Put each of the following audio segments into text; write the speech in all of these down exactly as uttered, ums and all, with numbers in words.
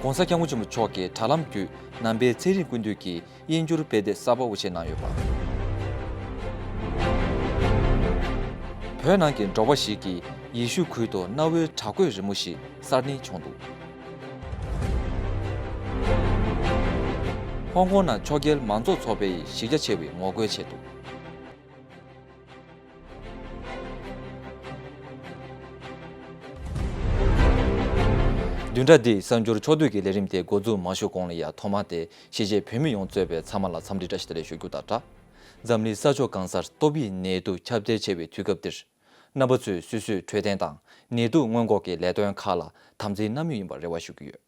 ༸གོང་ས་༸སྐྱབས་མགོན་ཆེན་པོ་མཆོག་གིས་དྲ་ལམ་བརྒྱུད་ནང་པའི་ཚན་རིག་ཀུན་བཏུས་ཀྱི་དབྱིན་འགྱུར་དཔེ་དེབ་གསར་པ་དབུ་འབྱེད་གནང་ཡོད་པ། བོད་ནང་གི་འབྲོག་པ་ཞིག་གིས་ཡེ་ཤུ་ཁུལ་དུ་གནའ་བོའི་བྲག་བརྐོས་རི་མོ་ཞིག་གསར་རྙིང་བྱུང་འདུག་ཧོང་ཀོང་ནང་ཕྱོགས་འགལ་མང་གཙོ་ཚོགས་པའི་གཞི་རྒྱ་ཆེ་བའི་ངོ་རྒོལ་བྱས་འདུག་བདུན་ཕྲག་འདིའི་གསར་འགྱུར་ཕྱོགས་བསྡུས་ཀྱི་ལས་རིམ་དེ་འགོ་འཛུགས་མ་ཞུ་གོང་ལ་ཡ་ཐོག་མ་དེ་གཞིས་བྱེས་བོད་མི་ཡོངས་གཙོས་པའི་ཚང་མ་ལ་འཚམས་འདྲི་བཀྲ་ཤིས་བདེ་ལེགས་ཞུ་རྒྱུ་དང་སྦྲགས། འཛམ་གླིང་ས་ཕྱོགས་གང་སར་ཏོག་དབྱིབས་ནད་དུག་ཁྱབ་གདལ་ཆེ་བའི་དུས་སྐབས་འདིར། རྣམ་པ་ཚོས་སོ་སོའི་འཕྲོད་བསྟེན་དང་ནད་དུག་སྔོན་འགོག་གི་ལས་དོན་ཁག་ལ་དམ་འཛིན་གནང་མུས་ཡིན་པར་རེ་བ་ཞུ་གི་ཡོད།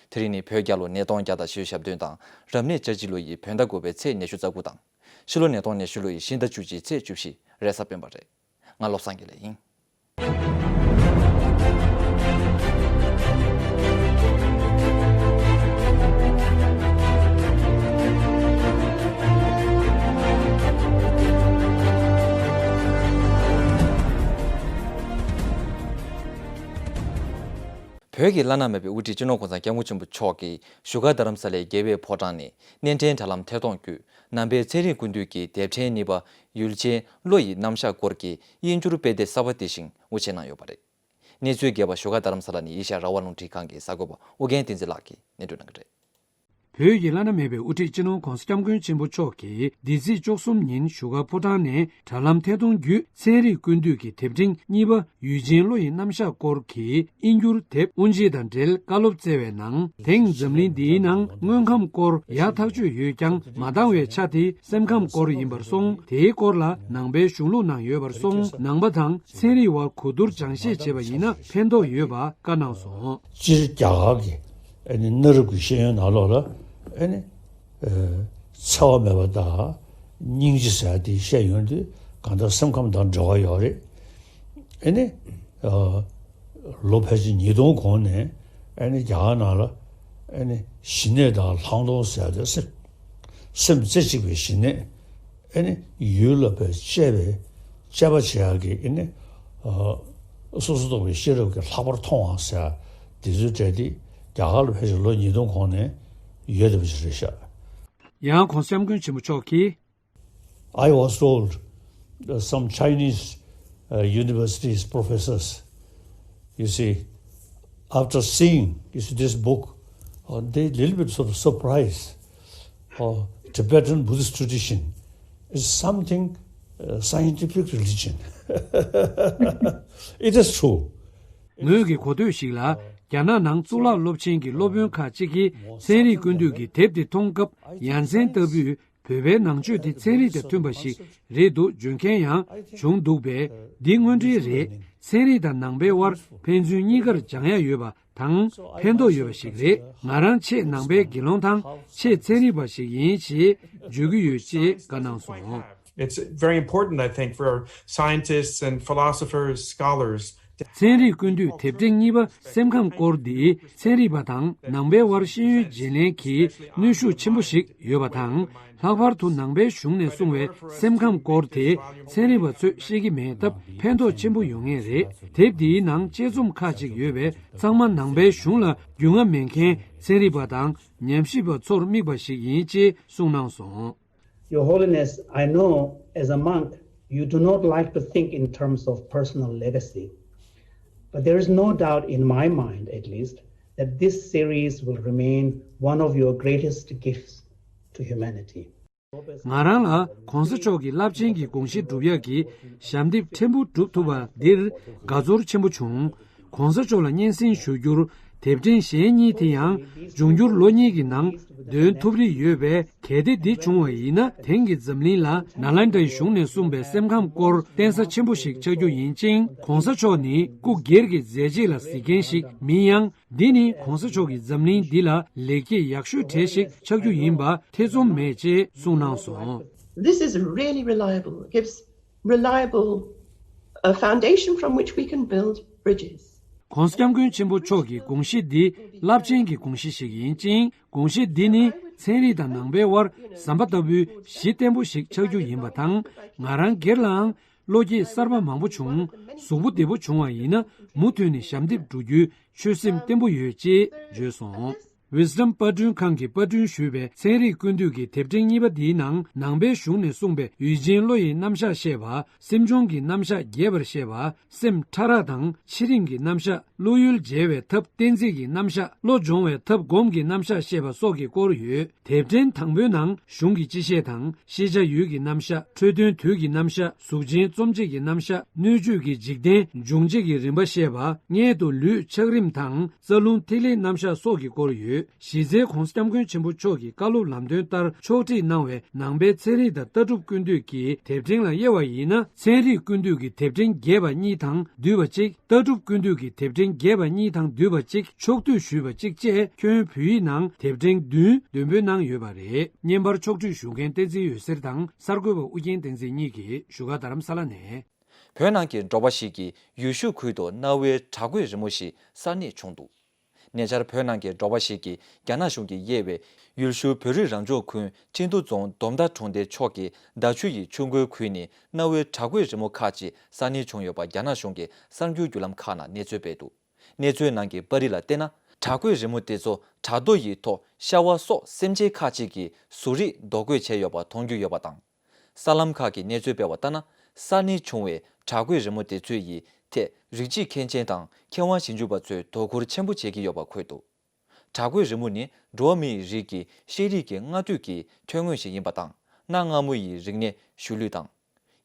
དེ་རིང་ནི་བོད་རྒྱལ་ལོ་ཉིས་སྟོང་བརྒྱ་དང་བཞི་བཅུ་ཞེ་བདུན་དང་རབ་གནས་ལྕགས་བྱི་ལོ་ཡི་བོད་ཟླ་དགུ་པའི་ཚེས་ཉི་ཤུ་རྩ་དགུ་དང་། ཕྱི་ལོ་ཉིས་སྟོང་ཉི་ཤུ་ལོ་ཡི་ཕྱི་ཟླ་བཅུ་གཅིག་ཚེས་བཅུ་བཞི་རེས་གཟའ་སྤེན་པ་རེད། ང་བློ་བཟང་དགེ་ལེགས་ཡིན། བོད་ཀྱི་བླ་ན་མེད་པའི་དབུ་ཁྲིད་སྤྱི་ནོར་༸གོང་ས་༸སྐྱབས་མགོན་ཆེན་པོ་མཆོག་གིས་བཞུགས་སྒར་རྡ་རམ་ས་ལའི་རྒྱལ་བའི་ཕོ་བྲང་ནས་སྣེ་འདྲེན་དྲ་ལམ་ཐད་གཏོང་བརྒྱུད་ནང་པའི་ཚན་རིག་ཀུན་བཏུས་ཀྱི་དེབ་ཕྲེང་གཉིས་པ་ཡུལ་ཅན་བློ་ཡི་རྣམ་གཞག་སྐོར་གྱི་དབྱིན་འགྱུར་དཔེ་དེབ་གསར་པ་དེ་བཞིན་དབུ་འབྱེད་གནང་ཡོད་པ་རེད། གནས་ཚུལ་རྒྱས་པ་བཞུགས་སྒར་རྡ་རམ་ས་ལ་ནས་ཨེ་ཤ་ཡ་རང་དབང་རླུང་འཕྲིན་ཁང་གི་གསར་འགོད་པ་ཨོ་རྒྱན་བསྟན་འཛིན་ལགས་ཀྱིས་སྙན་སྒྲོན་གནང་གི་རེད། བོད་ཀྱི་བླ་ན་མེད་པའི་དབུ་ཁྲིད་སྤྱི་ནོར་༸གོང་ས་༸སྐྱབས་མགོན་ཆེན་པོ་མཆོག་གིས་འདི་ཚེས་བཅུ་གསུམ་ཉིན་བཞུགས་སྒར་ཕོ་བྲང་ནས་དྲ་ལམ་ཐད་གཏོང་བརྒྱུད་ཚན་རིག་ཀུན་བཏུས་ཀྱི་དེབ་ཕྲེང་གཉིས་པ་ཡུལ་ཅན་བློ་ཡི་རྣམ་གཞག་སྐོར་གྱི་དབྱིན་འགྱུར་དེབ་དབུ་འབྱེད་དང་འབྲེལ་བཀའ་སློབ་སྩལ་བའི་ནང་། དེང་འཛམ་གླིང་འདིའི་ནང་དངོས་ཁམས་སྐོར་ཡག་ཐག་ཆོད་ཡོད་ཀྱང་མ་འདང་བའི་ཆ་དེ་སེམས་ཁམས་སྐོར་ཡིན་པར་སོང་། དེའི་སྐོར་ལ་ནང་པའི་གཞུང་ལུགས་ནང་ཡོད་པར་སོང་། ནང་པ་དང་ཚན་རིག་དབར་གོ་བསྡུར་སྦྱང་བཤད་བྱས་པ་ཡིན་ན་ཕན་ཐོགས་ཡོད་པ་བཀའ་གནང་སོང་། སྤྱིར་རྒྱ་གར་གྱི་ཨ་ནི་གནའ་རབས་ཀྱི་ཤེས་ཡོན་ནང་ལོགས་ལ་ཨ་ནི་ཨ་འཚེ་བ་མེད་པ་དང་སྙིང་རྗེ་ཟེར་ཡ་དེ་བཤད་ཡོང་དུས་གང་ལྟར་སེམས་ཁམས་དང་འབྲེལ་བ་ཡོད་རེད། ཨ་ནི་ཨ་ལོ་ཕལ་ཆེར་ཉིས་སྟོང་གོང་ནས་ཨ་ནི་རྒྱ་གར་ནང་ལ་ཨ་ནི་ཞི་གནས་དང་ལྷག་མཐོང་ཟེར་ཡ་དེ་སེམས་སེམས་རྩེ་གཅིག་པའི་ཞི་གནས། ཨ་ནི་ཡུལ་ལ་བས་དཔྱད་པའི་དཔྱད་པ་བྱེད་ཡག་གི་ཨ་ནི་ཨ་སོ་སོ་རྟོག་པའི་ཤེས་རབ་ཀྱིས་ལྷག་པར་མཐོང་བ་ཟེར་ཡ་དེ་ཚོའི་གྲས་དེ་རྒྱ་གར་ལ་ཕལ་ཆེར་ལོ་ཉིས་སྟོང་གོང་ནས་ཡོད་བསྡད་པ་ཞིག་རེད་ཤག་ཡང་༸གོང་ས་༸སྐྱབས་མགོན་ཆེན་པོ་མཆོག་གིས། I was told, uh, some Chinese, uh, universities professors, you see, after seeing, you see, this book, uh, they little bit sort of surprised. Uh, Tibetan Buddhist tradition is something, uh, scientific religion. It is true. ངོས་ཀྱི་གོ་ཐོས་ཤིག་ལ་རྒྱ་ནག་ནང་གཙུག་ལག་སློབ་ཆེན་གྱི་སློབ་དཔོན་ཁག་ཅིག་གིས་ཚན་རིག་ཀུན་བཏུས་ཀྱི་དེབ་དེ་མཐོང་སྐབས་ཡ་མཚན་ལྟ་བུས། བོད་པའི་ནང་ཆོས་དེ་ཚན་རིག་དང་མཐུན་པ་ཞིག་རེད་འདུག་བརྗོད་མཁན་ཡང་བྱུང་འདུག་པས། འདི་དངོས་འབྲེལ་རེད། ཚན་རིག་དང་ནང་པའི་དབར་ཕན་ཚུན་གཉིས་ཀར་སྦྱང་ཡ་ཡོད་པ་དང་ཕན་ཐོགས་ཡོད་པ་ཞིག་རེད། ང་རང་ཆེས་ནང་པའི་དགེ་སློང་དང་ཆེས་ཚན་རིག་པ་ཞིག་ཡིན་ཞེས་བརྗོད་ཀྱི་ཡོད་ཅེས་བཀའ་གནང་སོང་། It's very important, I think, for scientists and philosophers, scholars, ཚན་རིག་ཀུན་བཏུས་དེབ་ཕྲེང་གཉིས་པ་སེམས་ཁམས་སྐོར་འདིས་ཚན་རིག་པ་དང་ནང་པའི་དབར་ཤེས་ཡོན་བརྗེ་ལེན་གྱི་ནུས་ཤུགས་ཆེན་པོ་ཞིག་ཡོད་པ་དང་། ལྷག་པར་དུ་ནང་པའི་གཞུང་ནས་གསུངས་པའི་སེམས་ཁམས་སྐོར་དེ་ཚན་རིག་པ་ཚོས་ཤེས་ཀྱི་མེད་སྟབས་ཕན་ཐོགས་ཆེན་པོ་ཡོང་ངེས་རེད། དེབ་འདིའི་ནང་དཔྱད་རྩོམ་ཁག་ཅིག་ཡོད་པས་ཚང་མ་ནང་པའི་གཞུང་ལ་རྒྱུས་མངའ་མེད་མཁན་ཚན་རིག་པ་དང་ཉམས་ཞིབ་པ་ཚོར་དམིགས་པ་ཞིག་ཡིན་ཅེས་གསུངས་གནང་སོང་། Your Holiness, I know as a monk, you do not like to think in terms of personal legacy. But there is no doubt in my mind, at least, that this series will remain one of your greatest gifts to humanity. ང་རང་ལ་༸གོང་ས་མཆོག་གི་རླབས་ཆེན་གྱི་དགོངས་གཞི་སྒྲུབ་ཡག་གི་ཞབས་འདེགས་ཕྲན་བུ་སྒྲུབ་ཐུབ་པ་འདིར་དགའ་ཚོར་ཆེན་པོ་བྱུང་། ༸གོང་ས་མཆོག་ལ་སྙན་སེང་ཞུ་རྒྱུར་དེབ་ཕྲེང་གཞན་གཉིས་དེ་ཡང་འབྱུང་འགྱུར་ལོ་གཉིས་ཀྱི་ནང་འདོན་ཐུབ་རེ་ཡོད་པས། གལ་ཏེ་འདི་བྱུང་བ་ཡིན་ན་དེང་གི་འཛམ་གླིང་ལ་ནཱ་ལེནྡྲའི་གཞུང་ནས་གསུངས་པའི་སེམས་ཁམས་སྐོར་བརྟེན་ས་ཆེན་པོ་ཞིག་ཆགས་རྒྱུ་ཡིན་ཅིང་༸གོང་ས་མཆོག་ནི་སྐུ་སྒེར་གྱི་མཛད་རྗེས་ལ་གཟིགས་མཁན་ཞིག་མིན་ཡང་། འདི་ནི་༸གོང་ས་མཆོག་གིས་འཛམ་གླིང་འདི་ལ་ལེགས་སྐྱེས་ཡག་ཤོས་གྲས་ཤིག་ཆགས་རྒྱུ་ཡིན་པ་ཐེ་ཚོམ་མེད་ཅེས་གསུངས་གནང་སོང་། This is really reliable, gives reliable, a foundation from which we can build bridges. ༸གོང་ས་༸སྐྱབས་མགོན་ཆེན་པོ་མཆོག་གི་དགོངས་གཞི་འདི་རླབས་ཆེན་གྱི་དགོངས་གཞི་ཞིག་ཡིན་ཅིང་། དགོངས་གཞི་འདི་ནི་ཚན་རིག་དང་ནང་པའི་དབར་ཟམ་པ་ལྟ་བུའི་གཞི་བརྟན་པོ་ཞིག་ཆགས་རྒྱུ་ཡིན་པ་དང་། ང་རང་སྒེར་ལའང་ བློ་སྐྱེད་གསར་པ་མང་པོ་བྱུང་། གཟུགས་པོ་བདེ་པོ་བྱུང་བ་ཡིན་ན་མུ་མཐུད་ནས་ཞབས་འདེབས་འགྲོ་རྒྱུའི་ཆོད་སེམས་བརྟན་པོ་ཡོད་ཅེས་བརྗོད་སོང་། Wisdom་པར་སྐྲུན་ཁང་གི་པར་སྐྲུན་ཞུས་པའི་ཚན་རིག་ཀུན་བཏུས་ཀྱི་དེབ་ཕྲེང་གཉིས་པ་འདིའི་ནང་ནང་པའི་གཞུང་ནས་གསུངས་པའི་ཡུལ་ཅན་བློ་ཡི་རྣམ་གཞག་བཤད་པ། སེམས་བྱུང་གི་རྣམ་གཞག་རྒྱས་པར་བཤད་པ། སེམས་ཕྲ་རགས་དང་ཕྱི་རིམ་གྱི་རྣམ་གཞག། བློ་ཡུལ་འཇལ་བའི་ཐབས་གཏན་ཚིགས་ཀྱི་རྣམ་གཞག། བློ་སྦྱོང་བའི་ཐབས་སྒོམ་གྱི་རྣམ་གཞག་བཤད་པ་སོགས་ཀྱི་སྐོར་ཡོད། དེབ་ཕྲེང་དང་པོའི་ནང་གཞུང་གི་སྤྱི་བཤད་དང་། ཤེས་བྱ་ཡུལ་གྱི་རྣམ་གཞག། འཕྲོད་དོན་དུས་ཀྱི་རྣམ་གཞག། གཟུགས་ཅན་རྩོམ་བྱེད་ཀྱི་རྣམ་གཞག། སྣོད་བཅུད་ཀྱི་འཇིག་རྟེན་འབྱུང་བྱེད་ཀྱི་རིམ་པ་བཤད་པ། མངལ་དུ་ལུས་ཆགས་རིམ་དང་རྩ་རླུང་ཐིག་ལེའི་རྣམ་གཞག་སོགས་ཀྱི་སྐོར་ཡོད། གཞི་རྩའི་༧གོང་ས་༧སྐྱབས་མགོན་ཆེན་པོ་མཆོག་གི་བཀའ་སློབ་ལམ་སྟོན་ལྟར་ཕྱོགས་སྒྲིག་གནང་བའི་ནང་པའི་ཚན་རིག་དང་ལྟ་གྲུབ་ཀུན་བཏུས་ཀྱི་དེབ་ཕྲེང་ལ་དབྱེ་བ་ཡིན་ན། ཚན་རིག་ཀུན་བཏུས་ཀྱི་དེབ་ཕྲེང་རྒྱས་པ་གཉིས་དང་བསྡུས་པ་གཅིག། ལྟ་གྲུབ་ཀུན་བཏུས་ཀྱི་དེབ་ཕྲེང་རྒྱས་པ་གཉིས་དང་བསྡུས་པ་གཅིག། ཕྱོགས་བསྡུས་ཞུས་པ་གཅིག་བཅས་ཁྱོན་བོད་ཡིག་ནང་དེབ་ཕྲེང་བདུན་འདོན་སྤེལ་གནང་ཡོད་པ་རེད། བརྙན་པར་ཕྱོགས་སྒྲིག་ཞུ་མཁན་བསྟན་འཛིན་འོད་ཟེར་དང་གསར་འགོད་པ་ཨུ་རྒྱན་བསྟན་འཛིན་གཉིས་ཀྱིས་བཞུགས་སྒར་རྡ་རམ་ས་ལ་ནས། བོད་ནང་གི་འབྲོག་པ་ཞིག་གིས་ཡུལ་ཤུལ་ཁུལ་དུ་གནའ་བོའི་བྲག་བརྐོས་རི་མོ་ཞིག་གསར་རྙེད་བྱུང་འདུག། ཉེ་ཆར་བོད་ནང་གི་འབྲོག་པ་ཞིག་གིས་རྒྱ་ནག་གཞུང་གིས་དབྱེ་བའི་ཡུལ་ཤུལ་བོད་རིགས་རང་སྐྱོང་ཁུལ་ཁྲིན་ཏུ་རྫོང་འདོམ་མདའ་གྲོང་སྡེའི་ཕྱོགས་ཀྱི་མདའ་ཆུ་ཡི་ཆུ་འགོའི་ཁུལ་ནས་གནའ་བོའི་བྲག་བརྐོས་རི་མོ་ཁག་ཅིག་གསར་རྙེད་བྱུང་ཡོད་པ་རྒྱ་ནག་གཞུང་གི་གསར་འགྱུར་བརྒྱུད་ལམ་ཁག་ནང་གནས་ཚུལ་སྤེལ་འདུག། གནས་ཚུལ་ནང་གི་པར་རིས་ལ་བལྟས་ན། བྲག་བརྐོས་རི་མོ་དེ་ཚོ་བྲག་རྡོ་ཡི་ཐོག་ཤ་བ་སོགས་སེམས་ཅན་ཁག་ཅིག་གི་གཟུགས་རིས་རྡོ་བརྐོས་བྱས་ཡོད་པ་མཐོང་རྒྱུ་ཡོད་པ་དང་། གསར་ལམ་ཁག་གིས་གནས་ཚུལ་སྤེལ་བ་ལྟར་ན། གསར་རྙེད་བྱུང་བའི་བྲག་བརྐོས་རི་མོ་དེ་ཚོ་ཡི་ཐད་རིགས་གཅིག་མཁས་ཅན་དང་མཁས་དབང་ཞིབ་འཇུག་པ་ཚོས་དོ་ཁུར་ཆེན་པོ་བྱེད་ཀྱི་ཡོད་པ་འཁོད་འདུག། བྲག་བརྐོས་རི་མོ་ནི་འགྲོ་བ་མིའི་རིགས་ཀྱི་ཤེས་རིག་གི་སྔ་དུས་ཀྱི་ཐོན་དངོས་ཤིག་ཡིན་པ་དང་། གནའ་སྔ་མོ་ཡི་རིག་གནས་ཤུལ་ལུས་དང་།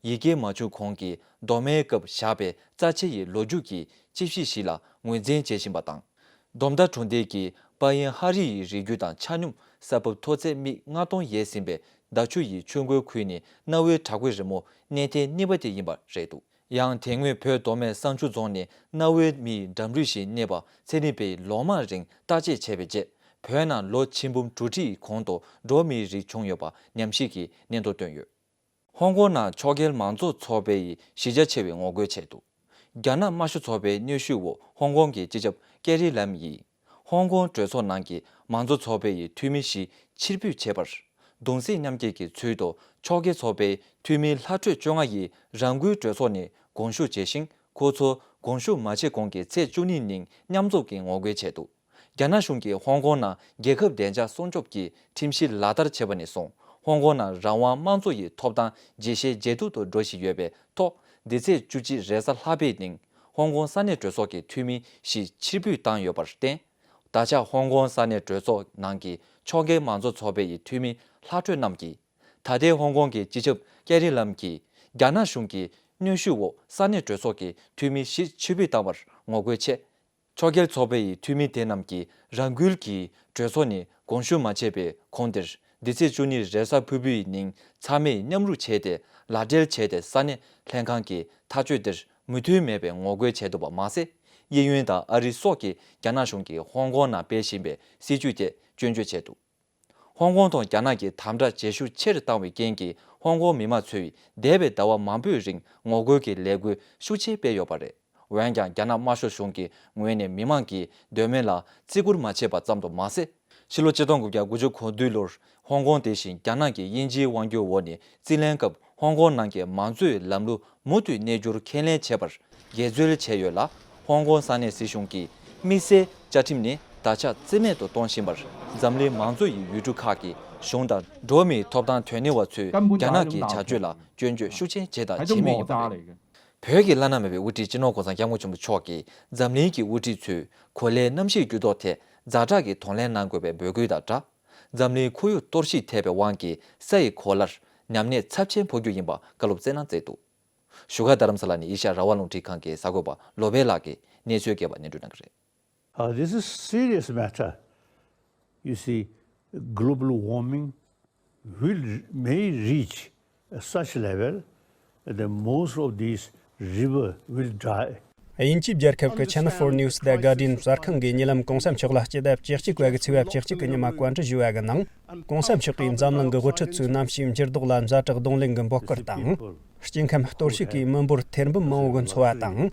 ཡི་གེ་མ་བྱུང་གོང་གི་གདོད་མའི་སྐབས་བཞག་པའི་རྩ་ཆེ་ཡི་ལོ་རྒྱུས་ཀྱི་དཔྱད་གཞི་ཞིག་ལ་ངོས་འཛིན་བྱེད་བཞིན་པ་དང་། འདོམ་མདའ་གྲོང་སྡེ་གི་པ་ཡན་ཧ་རི་ཡི་རི་རྒྱུད་དང་ཆ་སྙོམས་ས་བབ་མཐོ་ཚད་མིག་ལྔ་སྟོང་ཡས་ཟིན་པའི་མདའ་ཆུ་ཡི་ཆུ་འགོའི་ཁུལ་ནས་གནའ་བོའི་བྲག་བརྐོས་རི་མོ་གནས་ཐེངས་གཉིས་པ་དེ་ཡིན་པ་རེད་འདུག། ཡང་དེ་སྔོན་བོད་མདོ་སྨད་བསང་ཆུ་རྫོང་ནས་གནའ་བོའི་མིའི་འགྲམ་རུས་ཤིག་གནས་པ་ཚན་རིག་པས་ལོ་མང་རིང་བརྟག་དཔྱད་བྱས་པའི་རྗེས། བོད་ནང་ལོ་ཆིག་འབུམ་དྲུག་ཁྲིའི་གོང་དུ་འགྲོ་བ་མིའི་རིགས་བྱུང་ཡོད་པ་ཉམས་ཞིབ་ཀྱིས་སྙན་ཐོ་བཏོན་ཡོད། ཧོང་ཀོང་ནང་ཕྱོགས་འགལ་མང་གཙོ་ཚོགས་པའི་གཞི་རྒྱ་ཆེ་བའི་ངོ་རྒོལ་བྱས་འདུག། རྒྱ་ནག་དམར་ཤོག་ཚོགས་པའི་གནོན་ཤུགས་འོག་ཧོང་ཀོང་གི་སྤྱི་ཁྱབ་ཀེ་རི་ལམ་ཡིས། ཧོང་ཀོང་གྲོས་ཚོགས་ནང་གི་མང་གཙོ་ཚོགས་པའི་འཐུས་མི་ཞིག་ཕྱིར་འབུད་བྱས་པར། གདུང་སེམས་མཉམ་སྐྱེད་ཀྱི་ཚུལ་དུ་ཕྱོགས་འགལ་ཚོགས་པའི་འཐུས་མི་ལྷག་འཕྲོས་བཅོ་ལྔ་ཡིས་རང་འགུལ་གྲོས་ཚོགས་ནས་དགོངས་ཞུ་བྱས་ཤིང་། ཁོ་ཚོ་དགོངས་ཞུ་མ་བྱས་གོང་གི་ཚེས་བཅུ་གཉིས་ཉིན་མཉམ་འཛོམས་ཀྱིས་ངོ་རྒོལ་བྱས་འདུག། རྒྱ་ནག་གཞུང་གིས་ཧོང་ཀོང་ནང་རྒྱལ་ཁབ་བདེ་འཇགས་སྲུང་སྐྱོབ་ཀྱི་ཁྲིམས་གཞི་ལག་བསྟར་བྱས་པ་ནས་བཟུང་། ཧོང་ཀོང་ནང་རང་དབང་དམངས་གཙོ་ཡི་ཐོབ་ཐང་ཇེ་ཞན་ཇེ་སྡུག་ཏུ་འགྲོ་བཞིན་ཡོད་པའི་ཐོག། འདི་ཚེས་བཅུ་གཅིག་རེས་གཟའ་ལྷག་པའི་ཉིན་ཧོང་ཀོང་ས་གནས་གྲོས་ཚོགས་ཀྱི་འཐུས་མི་ཞིག་ཕྱིར་འབུད་བཏང་ཡོད་པར་བརྟེན། ད་ཆ་ཧོང་ཀོང་ས་གནས་གྲོས་ཚོགས་ནང་གི་ཕྱོགས་འགལ་མང་གཙོ་ཚོགས་པའི་འཐུས་མི་ལྷག་འཕྲོས་རྣམས་ཀྱིས། ད་ལྟའི་ཧོང་ཀོང་གི་སྤྱི་ཁྱབ་ཀེ་རི་ལམ་གྱིས་རྒྱ་ནག་གཞུང་གི་གནོན་ཤུགས་འོག་ས་གནས་གྲོས་ཚོགས་ཀྱི་འཐུས་མི་ཞིག་ཕྱིར་འབུད་བཏང་བར་ངོ་རྒོལ་ཆེད། ཕྱོགས་འགལ་ཚོགས་པའི་འཐུས་མི་དེ་རྣམས་ཀྱིས་རང་འགུལ་གྱིས་གྲོས་ཚོགས་ནས་དགོངས་ཞུ་མ་བྱས་པའི་གོང་དེར། འདི་ཚེས་བཅུ་གཉིས་རེས་གཟའ་ཕུར་བུའི་ཉིན་ཚང་མས་མཉམ་རུབ་བྱས་ཏེ་ལག་སྦྲེལ་བྱས་ཏེ་ས་གནས་ལྷན་ཁང་གི་ཐག་གཅོད་དེར་མོས་མཐུན་མེད་པའི་ངོ་རྒོལ་བྱས་འདུག་པ་མ་ཟད། གཡས་གཡོན་དང་ཨ་རི་སོགས་ཀྱིས་རྒྱ་ནག་གཞུང་གིས་ཧོང་ཀོང་ནང་སྤེལ་བཞིན་པའི་སྲིད་བྱུས་དེ་སྐྱོན་བརྗོད་བྱས་འདུག། ཧོང་ཀོང་དང་རྒྱ་ནག་གི་དམ་དྲག་བྱེད་ཤུགས་ཆེ་རུ་བཏང་བའི་རྐྱེན་གྱིས། ཧོང་ཀོང་མི་མང་ཚོས་འདས་པའི་ཟླ་བ་མང་པོའི་རིང་ངོ་རྒོལ་གྱི་ལས་འགུལ་ཤུགས་ཆེ་སྤེལ་ཡོད་པ་རེད། འོན་ཀྱང་། རྒྱ་ནག་དམར་ཤོག་གཞུང་གི་ངོས་ནས་མི་མང་གི་འདོད་མོས་ལ་བརྩི་བཀུར་མ་བྱས་པ་ཙམ་དུ་མ་ཟད། ཕྱི་ལོ་ཆིག་སྟོང་དགུ་བརྒྱ་དགུ་བཅུ་གོ་བདུན་ལོར་ཧོང་ཀོང་དེ་བཞིན་རྒྱ་ནག་གི་དབྱིན་ཇིའི་དབང་སྒྱུར་འོག་ནས་རྩིས་ལེན་སྐབས། ཧོང་ཀོང་ནང་གི་མང་གཙོའི་ལམ་ལུགས་མུ་མཐུད་གནས་རྒྱུར་ཁས་ལེན་བྱས་པར་འགལ་འཛོལ་བྱས་ཡོད་ལ། ཧོང་ཀོང་ས་གནས་སྲིད་གཞུང་གིས་དམིགས་བསལ་བཅའ་ཁྲིམས་ནི་ད་ཆ་རྩིས་མེད་དུ་གཏོང་བཞིན་པར། འཛམ་གླིང་མང་གཙོ་ཡི་ཡུལ་གྲུ་ཁག་གི་གཞུང་དང་འགྲོ་བ་མིའི་ཐོབ་ཐང་དོན་གཉེར་བ་ཚོས་རྒྱ་ནག་གི་བྱ་སྤྱོད་ལ་སྐྱོན་བརྗོད་ཤུགས་ཆེན་བྱས་དང་བྱེད་མུས་ཡིན་པ་རེད། བོད་ཀྱི་བླ་ན་མེད་པའི་དབུ་ཁྲིད་སྤྱི་ནོར་༧གོང་ས་༧སྐྱབས་མགོན་ཆེན་པོ་མཆོག་གིས་འཛམ་གླིང་གི་དབུ་ཁྲིད་ཚོས་གོ་ལའི་གནམ་གཤིས་འགྱུར་ལྡོག་ཐད་ཛ་དྲག་གི་གདོང་ལེན་གནང་དགོས་པའི་འབོད་སྐུལ་དང་སྦྲགས། འཛམ་གླིང་ཁོར་ཡུག་གཏོར་བཤིག་ཐེབས་པའི་དབང་གིས་ས་ཡི་གོ་ལར་ཉམས་ཉེས་ཚབས་ཆེན་ཕོག་རྒྱུ་ཡིན་པ་བཀའ་སློབ་སྩལ་གནང་མཛད་འདུག། བཞུགས་སྒར་རྡ་རམ་ས་ལ་ནས་ཨེ་ཤ་ཡ་རང་དབང་རླུང་འཕྲིན་ཁང་གི་གསར་འགོད་པ་ལོ་པཎ་ལགས་ཀྱིས་གནས་ཚུལ་རྒྱས་པ་སྙན་སྒྲོན་གནང་གི་རེད། Uh, this is serious matter. You see, global warming will, may reach such level that most of these river will dry. དབྱིན་ཇིའི་རྒྱལ་ཁབ་ཀྱི་Channel Four News དང་Guardian གསར་ཁང་གིས་ཉེ་ལམ་གོང་ས་མཆོག་ལ་སྤྱི་ཟླ་བཅུ་གཅིག་པ་གི་ཚེས་པ་བཅུ་གཅིག་གི་ཉི་མ་བཀའ་འདྲི་ཞུས་པ་གི་ནང་། གོང་ས་མཆོག་གིས་འཛམ་གླིང་གི་དབུ་ཁྲིད་ཚོའི་གནམ་གཤིས་འགྱུར་ལྡོག་ལ་ཛ་དྲག་གདོང་ལེན་གྱི་འབོད་སྐུལ་དང་། སྐྱེ་ཁམས་གཏོར་བཤིག་གིས་མི་འབོར་ཐེར་འབུམ་མང་བོ་གི་འཚོ་བ་དང་།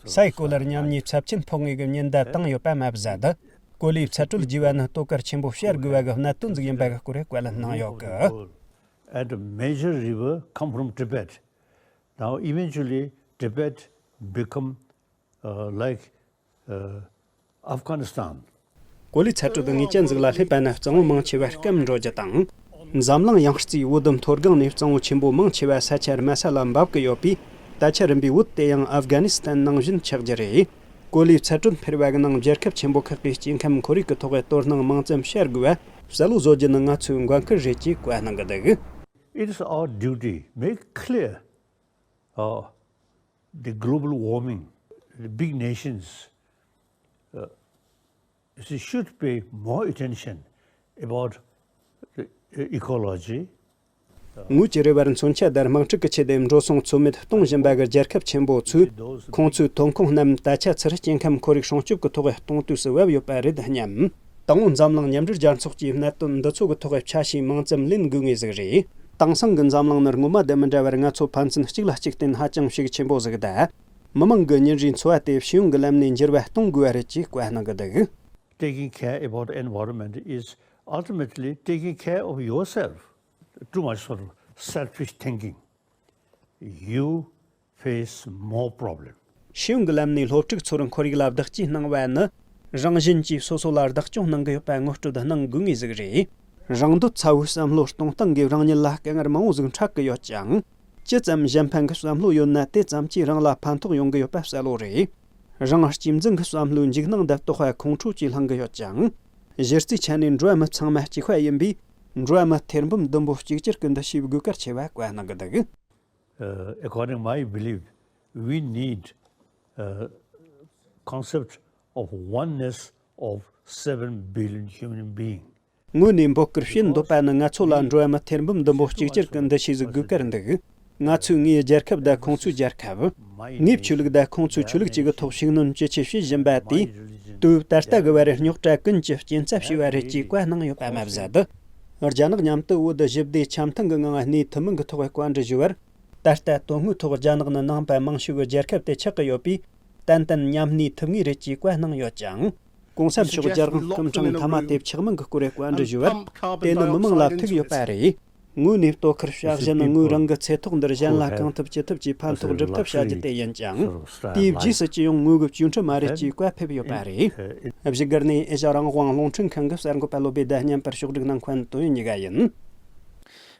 ས་ཡི་གོ་ལར་ཉམས་ཉེས་ཚབས་ཆེན་ཕོག་ངེས་ཀྱི་ཉེན་བརྡ་བཏང་ཡོད་པ་མ་ཟད། གོ་ལའི་ཚ་དྲོད་རྒྱས་པ་ནི་གཏོར་སྐར་ཆེན་པོ་བཤར་དགོས་པ་གི་གནད་དོན་ཟིག་ཡིན་པ་གི་སྐོར་བཀའ་ལན་གནང་ཡོད་གི། And a major river come from Tibet. Now, eventually, Tibet become uh, like uh, Afghanistan. གོ་ལའི་ཚ་དྲོད་ངེས་ཅན་ཟིག་ལ་སླེབས་པ་ན་གཙང་བོ་མང་ཆེ་བ་སྐམ་འགྲོ་རྒྱུ་དང་། འཛམ་གླིང་ཡང་རྩིའི་བོད་མཐོ་སྒང་ནས་གཙང་བོ་ཆེན་པོ་མང་ཆེ་བ་ས་ཆ་དམའ་ས་ལ་འབབ་གི་ཡོད་པས། ད་ཆ་རིམ་པས་བོད་དེ་ཡང་ཨབ་གྷ་ནི་སི་ཐན་ནང་བཞིན་ཆགས་རྒྱུ་རེད། གོ་ལའི་ཚ་དྲོད་འཕེལ་བ་གི་ནང་རྒྱལ་ཁབ་ཆེན་པོ་ཁག་གིས་སྐྱེ་ཁམས་ཁོར་ཡུག་གི་ཐོག་གི་དོ་སྣང་མང་ཙམ་བྱ་དགོས་པ་གསལ་བོ་བཟོ་རྒྱུ་ནི་ང་ཚོའི་འགན་ཁུར་རེད་ཅེས་བཀའ་གནང་གི་འདུག It is our duty, make clear uh, the global warming, the big nations uh, should pay more attention about the ecology. ངོས་ཀྱི་རེ་བར་མཚོན་ཆ་དང་དམག་འཁྲུག་གི་ཆེད་དུ་འགྲོ་སོང་ཚོད་མེད་གཏོང་བཞིན་པ་གི་རྒྱལ་ཁབ་ཆེན་པོ་ཚོས་ཁོང་ཚོའི་ཐོན་ཁུངས་རྣམས་ད་ཆ་ཚུར་སྐྱེ་ཁམས་ཁོར་ཡུག་སྲུང་སྐྱོབ་ཀྱི་ཐོག་གཏོང་དུས་སུ་བབ་ཡོད་པ་རེད་སྙམ། དང་པོ་འཛམ་གླིང་མཉམ་འབྲེལ་རྒྱལ་ཚོགས་ཀྱིས་གནད་དོན་འདི་ཚོ་གི་ཐོག་ཕྱ་ཞིང་མང་ཙམ་ལེན་དགོས་ངེས་ཟིག་རེད། དེང་སང་གི་འཛམ་གླིང་ནི་སྔོན་མ་དང་མི་འདྲ་བར་ང་ཚོ་ཕན་ཚུན་གཅིག་ལ་གཅིག་བརྟེན་ཧ་ཅང་ཤུགས་ཆེན་པོ་ཟིག་དང་། མི་མང་གི་ཉིན་རེའི་འཚོ་བ་དེ་ཤེས་ཡོན་གྱི་ལམ་ནས་འགྱུར་བ་གཏོང་དགོས་པ་རེད་ཅེས་བཀའ་གནང་གི་འདུག Taking care about the environment is ultimately taking care of yourself. Too much sort of selfish thinking. You face more problem. ཤེས་ཡོན་གྱི་ལམ་ནས་སློབ་ཕྲུག་ཚོར་ཁོར་ཡུག་ལ་བདག་གཅེས་གནང་བ་ནི། རང་བཞིན་གྱིས་སོ་སོ་ལ་བདག་སྐྱོང་གནང་གི་ཡོད་པ་ངོ་སྤྲོད་གནང་དགོས་ངེས་ཟིག་རེད། རང་འདོད་ཚ་བོའི་བསམ་བློ་གཏོང་སྟངས་ཀྱིས་རང་ཉིད་ལ་དཀའ་ངལ་མང་བོ་ཟིག་འཕྲད་ཀྱི་ཡོད་ཅིང་། ཇི་ཙམ་གཞན་ཕན་གྱི་བསམ་བློ་ཡོད་ན་དེ་ཙམ་གྱིས་རང་ལ་ཕན་ཐོགས་ཡོང་གི་ཡོད་པ་གསལ་བོ་རེད། རང་གཅེས་འཛིན་གྱི་བསམ་བློའི་འཇིགས་སྣང་འདི་ལྟོགས་པ་ཁོང་ཁྲོ་གྱིས་བསླང་གི་ཡོད་ཅིང་། གཞི་རྩའི་ཆ་ནས་འགྲོ་བ་མི་ཚང་མ་གཅིག་པ་ཡིན་པས། འགྲོ་བ་མི་ཐེར་འབུམ་བདུན་པོ་གཅིག་གྱུར་གྱི་འདུ་ཤེས་དགོས་གལ་ཆེ་བ་བཀའ་གནང་གི་འདུག Uh, according to my belief, we need a concept of oneness of seven billion human beings. ངོས་ནས་འབོད་སྐུལ་བྱེད་འདོད་པ་ནི་ང་ཚོ་ལ་འགྲོ་བ་མི་ཐེར་འབུམ་བདུན་པོ་གཅིག་གྱུར་གྱི་འདུ་ཤེས་ཟིག་དགོས་གལ་འདུག་ང་ཚོས་ངའི་རྒྱལ་ཁབ་དང་ཁོང་ཚོའི་རྒྱལ་ཁབ། ངའི་ཆོས་ལུགས་དང་ཁོང་ཚོའི་ཆོས་ལུགས་བཅས་ཀྱི་ཐོག་ཤུགས་སྣོན་ཇེ་ཆེ་བྱེད་བཞིན་པ་དེས། དུས་ད་ལྟ་གི་བར་རྙོག་དྲ་ཀུན་གྱི་རྐྱེན་རྩ་བྱས་པ་རེད་ཅེས་བཀའ་གནང་ཡོད་པ་མ་ཟད། རྒྱ་ནག་མཉམ་དུ་བོད་ཞི་བདེ་འཆམ་མཐུན་གྱི་ངང་གནས་ཐུབ་མིན་གྱི་ཐོག་བཀའ་འདྲི་ཞུས་པར། ད་ལྟ་དོན་དངོས་ཐོག་རྒྱ་ནག་ནི་ནང་པ་མང་ཤོས་ཀྱི་རྒྱལ་ཁབ་དེ་ཆགས་ཀྱི་ཡོད་པས། ཏན་ཏན་མཉམ་གནས་ཐུབ་ངེས་རེད་ཅེས་བཀའ་གནང་ཡོད་ཅིང་། གོང་ས་མཆོག་རྒྱལ་དབང་སྐུ་ཕྲེང་ཐ་མ་དེ་ཆགས་མིན་གྱི་སྐོར་བཀའ་འདྲི་ཞུས་པར། དེ་ནི་མི་མང་ལ་ཐུག་ཡོད་པ་རེད། ངོས་ནས་ལྟོ་ཁུར་བྱ་བཞིན་ངོས་རང་གི་ཚེ་ཐོག་འདིར་གཞན་ལ་གང་ཐུབ་ཅི་ཐུབ་ཀྱིས་ཕན་ཐོགས་སྒྲུབ་ཐབས་བྱ་རྒྱུ་དེ་ཡིན་ཅིང་། དེའི་རྗེས་སུ་ཅི་ཡོང་ངོས་ཀྱི་བཅོས་ཁྲིམས་མ་རེད་ཅེས་བཀའ་ཕེབས་ཡོད་པ་རེད། བཞུགས་སྒར་ནས་ཨེ་ཤ་རང་དབང་རླུང་འཕྲིན་ཁང་གི་གསར་འགོད་པ་བློ་བདེ་ཟླ་མཉམ་པར་ཕྱོགས་སྒྲིག་གནང་མཁན་དོན་ཡོད་ཉི་ག་ཡིན།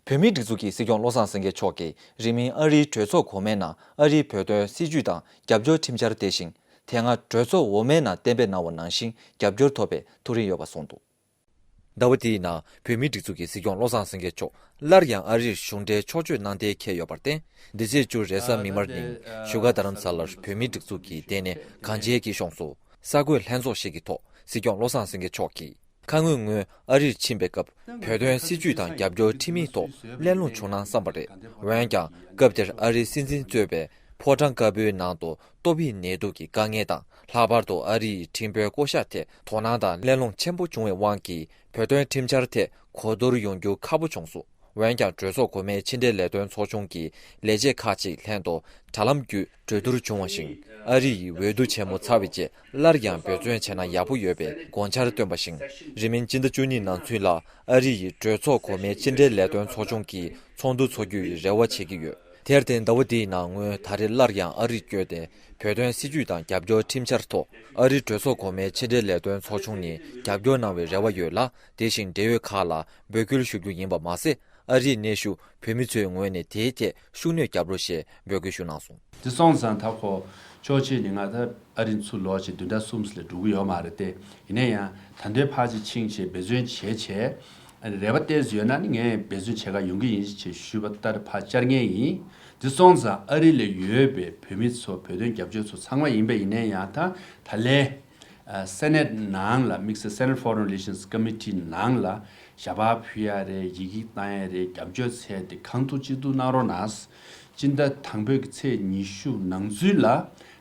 བོད་མིའི་སྒྲིག་འཛུགས་ཀྱི་སྲིད་སྐྱོང་བློ་བཟང་སེང་གེ་མཆོག་གིས་རིང་མིན་ཨ་རིའི་གྲོས་ཚོགས་གོང་མའི་ནང་ཨ་རིའི་བོད་དོན་སྲིད་བྱུས་དང་རྒྱབ་སྐྱོར་ཁྲིམས་འཆར་དེ་བཞིན་དེ་སྔ་གྲོས་ཚོགས་འོག་མའི་ནང་གཏན་འབེབས་གནང་བ་ནང་བཞིན་རྒྱབ་སྐྱོར་ཐོབ་པའི་ཐུགས་རེ་ཡོད་པ་གསུངས་འདུག་ཟླ་བ་འདིའི་ནང་བོད་མིའི་སྒྲིག་འཛུགས་ཀྱི་སྲིད་སྐྱོང་བློ་བཟང་སེང་གེ་མཆོག་སླར་ཡང་ཨ་རིར་གཞུང་འབྲེལ་ཕྱོགས་བསྐྱོད་གནང་གཏན་འཁེལ་ཡོད་པར་བརྟེན། འདི་ཚེས་བཅུ་རེས་གཟའ་མིག་དམར་ཉིན་བཞུགས་སྒར་རྡ་རམ་ས་ལར་བོད་མིའི་སྒྲིག་འཛུགས་ཀྱི་ལྟེ་གནས་གངས་ཅན་སྐྱིད་གཤོངས་སུ་གསར་འགོད་ལྷན་ཚོགས་ཤིག་གི་ཐོག་སྲིད་སྐྱོང་བློ་བཟང་སེང་གེ་མཆོག་གིས། ཁ་སྔོན་ངོས་ཨ་རིར་ཕྱིན་པའི་སྐབས་བོད་དོན་སྲིད་བྱུས་དང་རྒྱབ་སྐྱོར་ཁྲིམས་ཡིག་ཐོག་གླེང་སློང་བྱུང་གནང་བསམ་པ་རེད། འོན་ཀྱང་སྐབས་དེར་ཨ་རིའི་སྲིད་འཛིན་གཙོས་པའི་ཕོ་བྲང་དཀར་པོའི་ནང་དུ་ཏོག་དབྱིབས་ནད་དུག་གི་དཀའ་ངལ་དང་། ལྷག་པར་དུ་ཨ་རི་ཡི་ཁྲིམས་དཔོན་བསྐོ་གཞག་ཐད་དོ་སྣང་དང་གླེང་སློང་ཆེན་པོ་བྱུང་བའི་དབང་གིས་བོད་དོན་ཁྲིམས་འཆར་ཐད་གོ་བསྡུར་ཡོང་རྒྱུ་ཁག་པོ་བྱུང་སོང་། འོན་ཀྱང་གྲོས་ཚོགས་གོང་མའི་ཕྱི་འབྲེལ་ལས་དོན་ཚོགས་ཆུང་གི་ལས་བྱེད་ཁག་ཅིག་ལྷན་དུ་དྲ་ལམ་བརྒྱུད་གྲོས་བསྡུར་བྱུང་བ་བཞིན། ཨ་རི་ཡི་འོས་བསྡུ་ཆེན་མོ་ཚར་བའི་རྗེས་སླར་ཡང་འབད་བརྩོན་བྱས་ན་ཡག་པོ་ཡོད་པའི་དགོངས་འཆར་བཏོན་པ་བཞིན། རིང་མིན་སྤྱི་ཟླ་བཅུ་གཉིས་ནང་ཚུན་ལ་ཨ་རི་ཡི་གྲོས་ཚོགས་གོང་མའི་ཕྱི་འབྲེལ་ལས་དོན་ཚོགས་ཆུང་གི་ཚོགས་འདུ་འཚོགས་རྒྱུའི་རེ་བ་བྱེད་ཀྱི་ཡོད། དེར་བརྟེན་ཟླ་བ་འདིའི་ནང་ངོས་ད་རེས་སླར་ཡང་ཨ་རིར་བསྐྱོད་དེ་བོད་དོན་སྲིད་བྱུས་དང་རྒྱབ་སྐྱོར་ཁྲིམས་འཆར་ཐོག་ཨ་རིའི་གྲོས་ཚོགས་གོང་མའི་ཕྱི་འབྲེལ་ལས་དོན་ཚོགས་ཆུང་ནས་རྒྱབ་སྐྱོར་གནང་བའི་རེ་བ་ཡོད་ལ། དེ་བཞིན་འབྲེལ་ཡོད་ཁག་ལ་འབོད་སྐུལ་ཞུ་རྒྱུ་ཡིན་པ་མ་ཟད། ཨ་རིའི་གནས་བཞུགས་བོད་མི་ཚོའི་ངོས་ནས་དེའི་ཐད་ཤུགས་སྣོན་རྒྱབ་རོགས་ཞེས་འབོད་སྐུལ་ཞུ་གནང་སོང་། དེ་སོང་ཙང་ད་ཁོ་ཕྱོགས་གཅིག་ནས་ང་ད་ཨ་རི་ཚུར་ལོག་བྱས་བདུན་ཕྲག་གསུམ་ཙམ་ལས་འགྲོ་གི་ཡོད་མ་རེད་དེ། ཡིན་ན་ཡང་ད་དུང་ཕར་ཅིག་ཕྱིན་བྱས་འབད་བརྩོན་བྱས་བྱས་རེ་བ་གཏད་ཡོད་ན་ནི་ངས་འབད་བརྩོན་བྱེད་ག་ཡོང་གི་ཡིན་ཞེས་ཞུས་པ་ལྟར་ཕར་བཅར་མཁན་ཡིན། དེ་སོང་ཙང་ཨ་རི་ལ་ཡོད་པའི་བོད་མི་ཚོ་བོད་དོན་རྒྱབ་སྐྱོར་ཚོ་ཚང་མ་ཡིན་པ་ཡིན་ན་ཡང་ད་ད་ལན། སེ་ནེ་ཊི་ནང་ལ་དམིགས་བསལ་Senate Foreign Relations Committee ནང་ལ་ཞལ་པར་ཕུལ་ཡ་རེད། ཡི་གེ་བཏང་ཡ་རེད། རྒྱབ་སྐྱོར་འཚོལ་ཏེ་གང་ཐུབ་ཅི་ཐུབ་གནང་རོགས་གནང་། སྤྱི་ཟླ་དང་པོའི་གི་ཚེས་ཉི་ཤུ་ནང་ཚུན་ལ་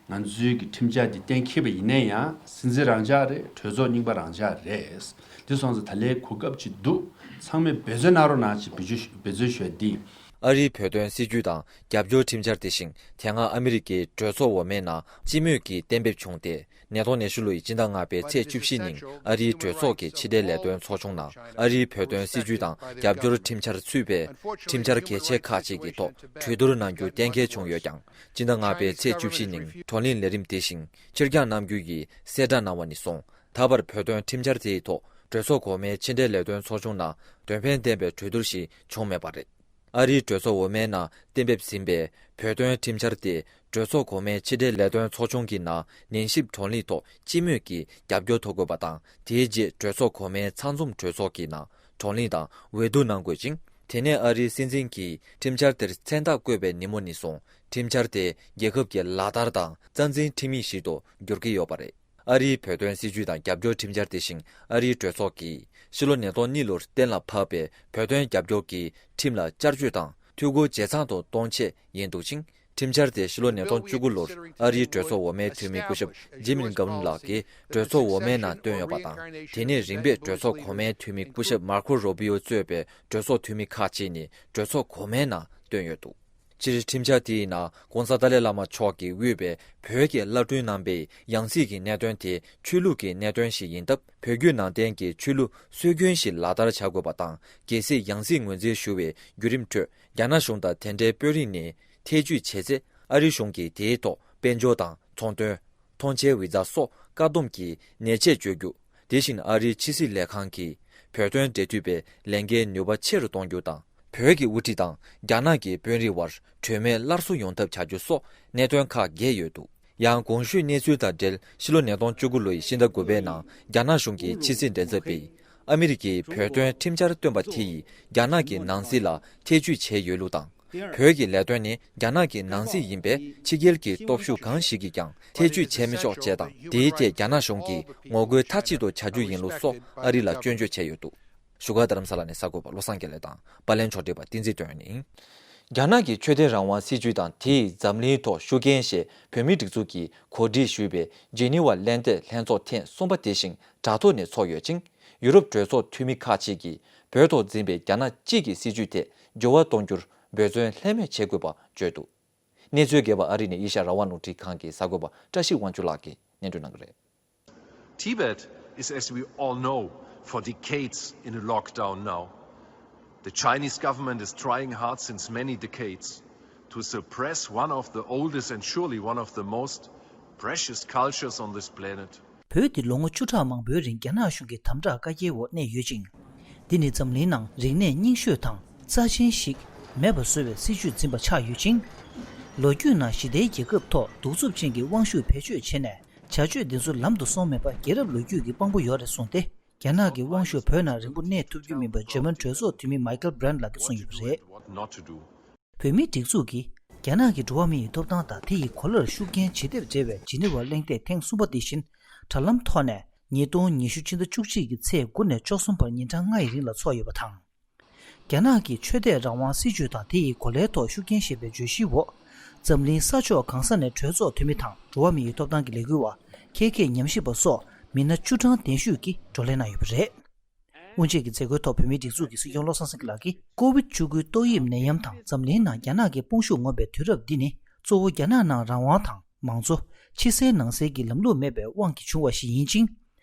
ང་ཚོའི་གི་ཁྲིམས་འཆར་འདི་གཏན་འཁེལ་བ་ཡིན་ན་ཡང་སྲིད་འཛིན་རང་འཇགས་རེད། གྲོས་ཚོགས་རྙིང་པ་རང་འཇགས་རེད། འདི་སོང་ཙང་ད་ལན་གོ་སྐབས་ཅིག་འདུག་ཚང་མས་འབད་བརྩོན་གནང་རོགས་གནང་ཅེས་འབོད་སྐུལ་འབད་བརྩོན་ཞུ་ཡ་འདི། ཨ་རིའི་བོད་དོན་སྲིད་བྱུས་དང་རྒྱབ་སྐྱོར་ཁྲིམས་འཆར་དེ་བཞིན་དེ་སྔ་ཨ་མི་རི་ཀའི་གྲོས་ཚོགས་འོག་མའི་ནང་སྤྱི་མོས་ཀྱིས་གཏན་འབེབས་བྱུང་སྟེ། ཉིས་སྟོང་ཉི་ཤུ་ལོའི་སྤྱི་ཟླ་ལྔ་པའི་ཚེས་བཅུ་བཞི་ཉིན་ཨ་རིའི་གྲོས་ཚོགས་ཀྱི་ཕྱི་འབྲེལ་ལས་དོན་ཚོགས་ཆུང་ནང་ཨ་རིའི་བོད་དོན་སྲིད་བྱུས་དང་རྒྱབ་སྐྱོར་ཁྲིམས་འཆར་ཚུད་པའི་ཁྲིམས་འཆར་གལ་ཆེ་ཁག་ཅིག་གི་ཐོག་གྲོས་བསྡུར་གནང་རྒྱུ་གཏན་འཁེལ་བྱུང་ཡོད་ཀྱང་། སྤྱི་ཟླ་ལྔ་པའི་ཚེས་བཅུ་བཞི་ཉིན་བགྲོ་གླེང་ལས་རིམ་དེ་བཞིན་ཕྱིར་འགྱངས་གནང་རྒྱུ་ཡི་གསལ་བསྒྲགས་གནང་བ་ནས་བཟུང་། ད་བར་བོད་དོན་ཁྲིམས་འཆར་དེའི་ཐོག་གྲོས་ཚོགས་གོང་མའི་ཕྱི་འབྲེལ་ལས་དོན་ཚོགས་ཆུང་ནང་དོན་ཕན་ལྡན་པའི་གྲོས་བསྡུར་ཞིག་བྱུང་མེད་པ་རེད། ཨ་རིའི་གྲོས་ཚོགས་འོག་མའི་ནང་གཏན་འབེབས་ཟིན་པའི་བོད་དོན་ཁྲིམས་འཆར་དེ་གྲོས་ཚོགས་གོང་མའི་ཕྱི་འབྲེལ་ལས་དོན་ཚོགས་ཆུང་གི་ནང་ཉན་ཞིབ་བགྲོ་གླེང་ཐོག་སྤྱི་མོས་ཀྱིས་རྒྱབ་སྐྱོར་ཐོབ་དགོས་པ་དང་། དེའི་རྗེས་གྲོས་ཚོགས་གོང་མའི་ཚང་འཛོམས་གྲོས་ཚོགས་ཀྱི་ནང་བགྲོ་གླེང་དང་འོས་བསྡུ་གནང་དགོས་ཅིང་། དེ་ནས་ཨ་རིའི་སྲིད་འཛིན་གྱིས་ཁྲིམས་འཆར་དེར་མཚན་རྟགས་བཀོད་པའི་ཉིན་མོ་ནས་བཟུང་ཁྲིམས་འཆར་དེ་རྒྱལ་ཁབ་ཀྱི་ལག་བསྟར་དང་རྩ་འཛིན་ཁྲིམས་ཡིག་ཞིག་ཏུ་འགྱུར་གྱི་ཡོད་པ་རེད། ཨ་རིའི་བོད་དོན་སྲིད་བྱུས་དང་རྒྱབ་སྐྱོར་ཁྲིམས་འཆར་དེ་བཞིན་ཨ་རིའི་གྲོས་ཚོགས་ཀྱིས་ཕྱི་ལོ་ཉིས་སྟོང་གཉིས་ལོར་གཏན་ལ་ཕབ་པའི་བོད་དོན་རྒྱབ་སྐྱོར་གྱི་ཁྲིམས་ལ་བསྐྱར་བཅོས་དང་འཐུས་སྒོ་ཇེ་ཚང་དུ་གཏོང་ཆེད་ཡིན་འདུག་ཅིང་། ཁྲིམས་འཆར་དེ་ཕྱི་ལོ་ཉིས་སྟོང་བཅུ་དགུ་ལོར་ཨ་རིའི་གྲོས་ཚོགས་འོག་མའི་འཐུས་མི་སྐུ་ཞབས་ཇི་མིན་གྷ་ཝུན་ལགས་ཀྱིས་གྲོས་ཚོགས་འོག་མའི་ནང་བཏོན་ཡོད་པ་དང་། དེ་ནས་རིམ་པས་གྲོས་ཚོགས་གོང་མའི་འཐུས་མི་སྐུ་ཞབས་མར་ཁོ་རོ་བི་ཡོ་གཙོས་པའི་གྲོས་ཚོགས་འཐུས་མི་ཁག་ཅིག་ནས་གྲོས་ཚོགས་གོང་མའི་ནང་བཏོན་ཡོད་འདུག་སྤྱིར་ཁྲིམས་འཆར་དེའི་ནང་༸གོང་ས་ཏཱ་ལའི་བླ་མ་མཆོག་གིས་དབུས་པའི་བོད་ཀྱི་བླ་སྤྲུལ་རྣམ་པས་ཡང་སྲིད་ཀྱི་གནད་དོན་དེ་ཆོས་ལུགས་ཀྱི་གནད་དོན་ཞིག་ཡིན་སྟབས། བོད་བརྒྱུད་ནང་བསྟན་གྱི་ཆོས་ལུགས་སྲོལ་རྒྱུན་ཞིག་ལག་བསྟར་བྱ་དགོས་པ་དང་། གལ་སྲིད་ཡང་སྲིད་ངོས་འཛིན་ཞུ་བའི་བརྒྱུད་རིམ་ཁྲོད་རྒྱ་ནག་གཞུང་དང་དེ་འབྲེལ་དཔོན་རིགས་ནས་ཐེ་ཇུས་བྱས་ཚེ། ཨ་རི་གཞུང་གིས་དེའི་ཐོག་དཔལ་འབྱོར་དང་ཚོང་དོན། ཐོངས་མཆན་བི་ཛ་སོགས་བཀག་སྡོམ་གྱི་ཉེས་ཆད་གཅོད་རྒྱུ། དེ་བཞིན་ཨ་རིའི་ཕྱི་སྲིད་ལས་ཁང་གིས་བོད་དོན་འབྲེལ་མཐུད་པའི་ལས་འགན་ནུས་པ་ཆེ་རུ་གཏོང་རྒྱུ་དང་། བོད་ཀྱི་དབུ་ཁྲིད་དང་རྒྱ་ནག་གི་དཔོན་རིགས་དབར་གྲོས་མོལ་སླར་གསོ་ཡོང་ཐབས་བྱ་རྒྱུ་སོགས་གནད་དོན་ཁག་བརྒྱད་ཡོད་འདུག་ཡང་གོང་ཞུས་གནས་ཚུལ་དང་འབྲེལ། ཕྱི་ལོ་ཉིས་སྟོང་བཅུ་དགུ་ལོའི་ཕྱི་ཟླ་དགུ་པའི་ནང་རྒྱ་ནག་གཞུང་གི་ཕྱི་སྲིད་མགྲིན་ཚབ་པས་ཨ་མི་རི་ཀའི་བོད་དོན་ཁྲིམས་འཆར་བཏོན་པ་དེ་ཡིས་རྒྱ་ནག་གི་ནང་སྲིད་ལ་ཐེ་ཇུས་བྱས་ཡོད་ལུགས་དང་། བོད་ཀྱི་ལས་དོན་ནི་རྒྱ་ནག་གི་ནང་སྲིད་ཡིན་པས། ཕྱི་རྒྱལ་གྱི་སྟོབས་ཤུགས་གང་ཞིག་གིས་ཀྱང་ཐེ་ཇུས་བྱས་མི་ཆོག་ཅེས་དང་། དེའི་ཐད་རྒྱ་ནག་གཞུང་གིས་ངོ་རྒོལ་མཐའ་གཅིག་ཏུ་བྱ་རྒྱུ་ཡིན་ལུགས་སོགས་ཨ་རི་ལ་སྐྱོན་བརྗོད་བྱས་ཡོད་འདུག་བཞུགས་སྒར་རྡ་རམ་ས་ལ་ནས་གསར་འགོད་པ་བློ་བཟང་དགེ་ལེགས་དང་། པར་ལེན་ཕྱོགས་སྒྲིག་པ་བསྟན་འཛིན་དོན་ཡོད་ཡིན། རྒྱ་ནག་གི་ཆོས་དད་རང་དབང་སྲིད་བྱུས་དང་དེ་ཡིས་འཛམ་གླིང་ཐོག་ཤུགས་རྐྱེན་ཞེས་བོད་མིའི་སྒྲིག་འཛུགས་ཀྱིས་གོ་སྒྲིག་ཞུས་པའི་ཇི་ནི་ཝ་གླེང་སྟེགས་ལྷན་ཚོགས་ཐེངས་གསུམ་པ་དེ་བཞིན་དྲ་ཐོག་ནས་ཚོགས་ཡོད་ཅིང་། ཡུ་རོབ་གྲོས་ཚོགས་འཐུས་མི་ཁག་ཅིག་གིས་བོད་ཐོག་འཛིན་པའི་རྒྱ་ནག་གཅིག་གི་སྲིད་བྱུས་ཐད་འགྱུར་བ་གཏོང་རྒྱུར་འབད་བརྩོན་ལྷད་མེད་བྱེད་དགོས་པ་བརྗོད་འདུག་གནས་ཚུལ་རྒྱས་པ་ཨ་རི་ནས་ཨེ་ཤ་ཡ་རང་དབང་རླུང་འཕྲིན་ཁང་གི་གསར་འགོད་པ་བཀྲ་ཤིས་དབང་ཕྱུག་ལགས་ཀྱིས་སྙན་སྒྲོན་གནང་གི་རེད། Tibet is, as we all know, for decades in a lockdown now. The Chinese government is trying hard since many decades to suppress one of the oldest and surely one of the most precious cultures on this planet. བོད་འདི་ལོ་ངོ་བཅུ་ཕྲག་མང་པོའི་རིང་རྒྱ་ནག་གཞུང་གི་དམ་དྲག་བཀའ་རྒྱའི་འོག་གནས་ཡོད་ཅིང་། འདི་ནི་འཛམ་གླིང་ནང་རིག་གནས་རྙིང་ཤོས་དང་རྩ་ཆེན་ཞིག་མེད་པ་བཟོ་བའི་སྲིད་བྱུས་འཛིན་པ་ཆགས་ཡོད་ཅིང་། ལོ་རྒྱུས་ནང་ཞི་བདེའི་རྒྱལ་ཁབ་ཐོག་གདུག་རྩུབ་ཅན་གྱི་དབང་ཤུགས་བེད་སྤྱོད་བྱས་ནས་བྱ་སྤྱོད་འདི་ཚོ་ལམ་དུ་སོང་མེད་པ་རྒྱལ་རབས་ལོ་རྒྱུས་ཀྱི་དཔང་པོ་ཡོད་རེད་གསུངས་ཏེ། རྒྱ་ནག་གི་དབང་ཤུགས་བོད་ནང་རིང་པོ་གནས་ཐུབ་རྒྱུ་མིན་པ་འཇར་མན་གྲོས་ཚོགས་འཐུས་མི་མའི་ཀལ་བྷི་རན་ལགས་ཀྱིས་གསུངས་ཡོད་པ་རེད། བོད་མིའི་སྒྲིག་འཛུགས་ཀྱིས་རྒྱ་ནག་གི་འགྲོ་བ་མི་ཡི་ཐོབ་ཐང་དང་དེ་ཡི་གོ་ལར་ཤུགས་རྐྱེན་ཇི་ལྟར་འབྲེལ་བའི་ཇི་ནི་ཝར་གླེང་སྟེགས་ཐེངས་གསུམ་པ་འདི་བཞིན་དྲ་ལམ་ཐོག་ནས་ཉིས་སྟོང་ཉི་ཤུ་ཕྱི་ཟླ་བཅུ་གཅིག་གི་ཚེས་དགུ་ནས་བཅུ་གསུམ་བར་ཉིན་གྲངས་ལྔ་ཡི་རིང་ལ་འཚོགས་ཡོད་པ་དང་། རྒྱ་ནག་གི་ཆོས་དད་རང་དབང་སྲིད་བྱུས་དང་དེ་ཡི་གོ་ལའི་ཐོག་ཤུགས་རྐྱེན་ཞེས་པའི་བརྗོད་གཞིའི་འོག་འཛམ་གླིང་ས་ཕྱོགས་གང་ས་ནས་གྲོས་ཚོགས་འཐུས་མི་དང་འགྲོ་བ་མི་ཡི་ཐོབ་ཐང་གི་ལས་འགུལ་བ་ཁྱད་མཁས་ཉམས་ཞིབ་པ་སོགས་མི་སྣ་བཅུ་གྲངས་ལྡན་ཤོས་ཀྱིས་བགྲོ་གླེང་གནང་ཡོད་པ་རེད། སྔོན་ཆད་ཀྱི་མཛད་སྒོའི་ཐོག་བོད་མིའི་སྒྲིག་འཛུགས་ཀྱི་སྲིད་སྐྱོང་བློ་བཟང་སེང་གེ་ལགས་ཀྱིས་ཀོ་བིད་བཅུ་དགུའི་ཏོག་དབྱིབས་ནད་ཡམས་དང་འཛམ་གླིང་ནང་རྒྱ་ནག་གི་དཔུང་ཤུགས་ངོམ་པའི་དུས་རབས་འདི་ནི་གཙོ་བོ་རྒྱ་ནག་ནང་རང་དབང་དང་མང་གཙོ། ཕྱི་གསལ་ནང་གསལ་གྱི་ལམ་ལུགས་མེད་པའི་དབང་གིས་བྱུང་བ་ཞིག་ཡིན་ཅིང་།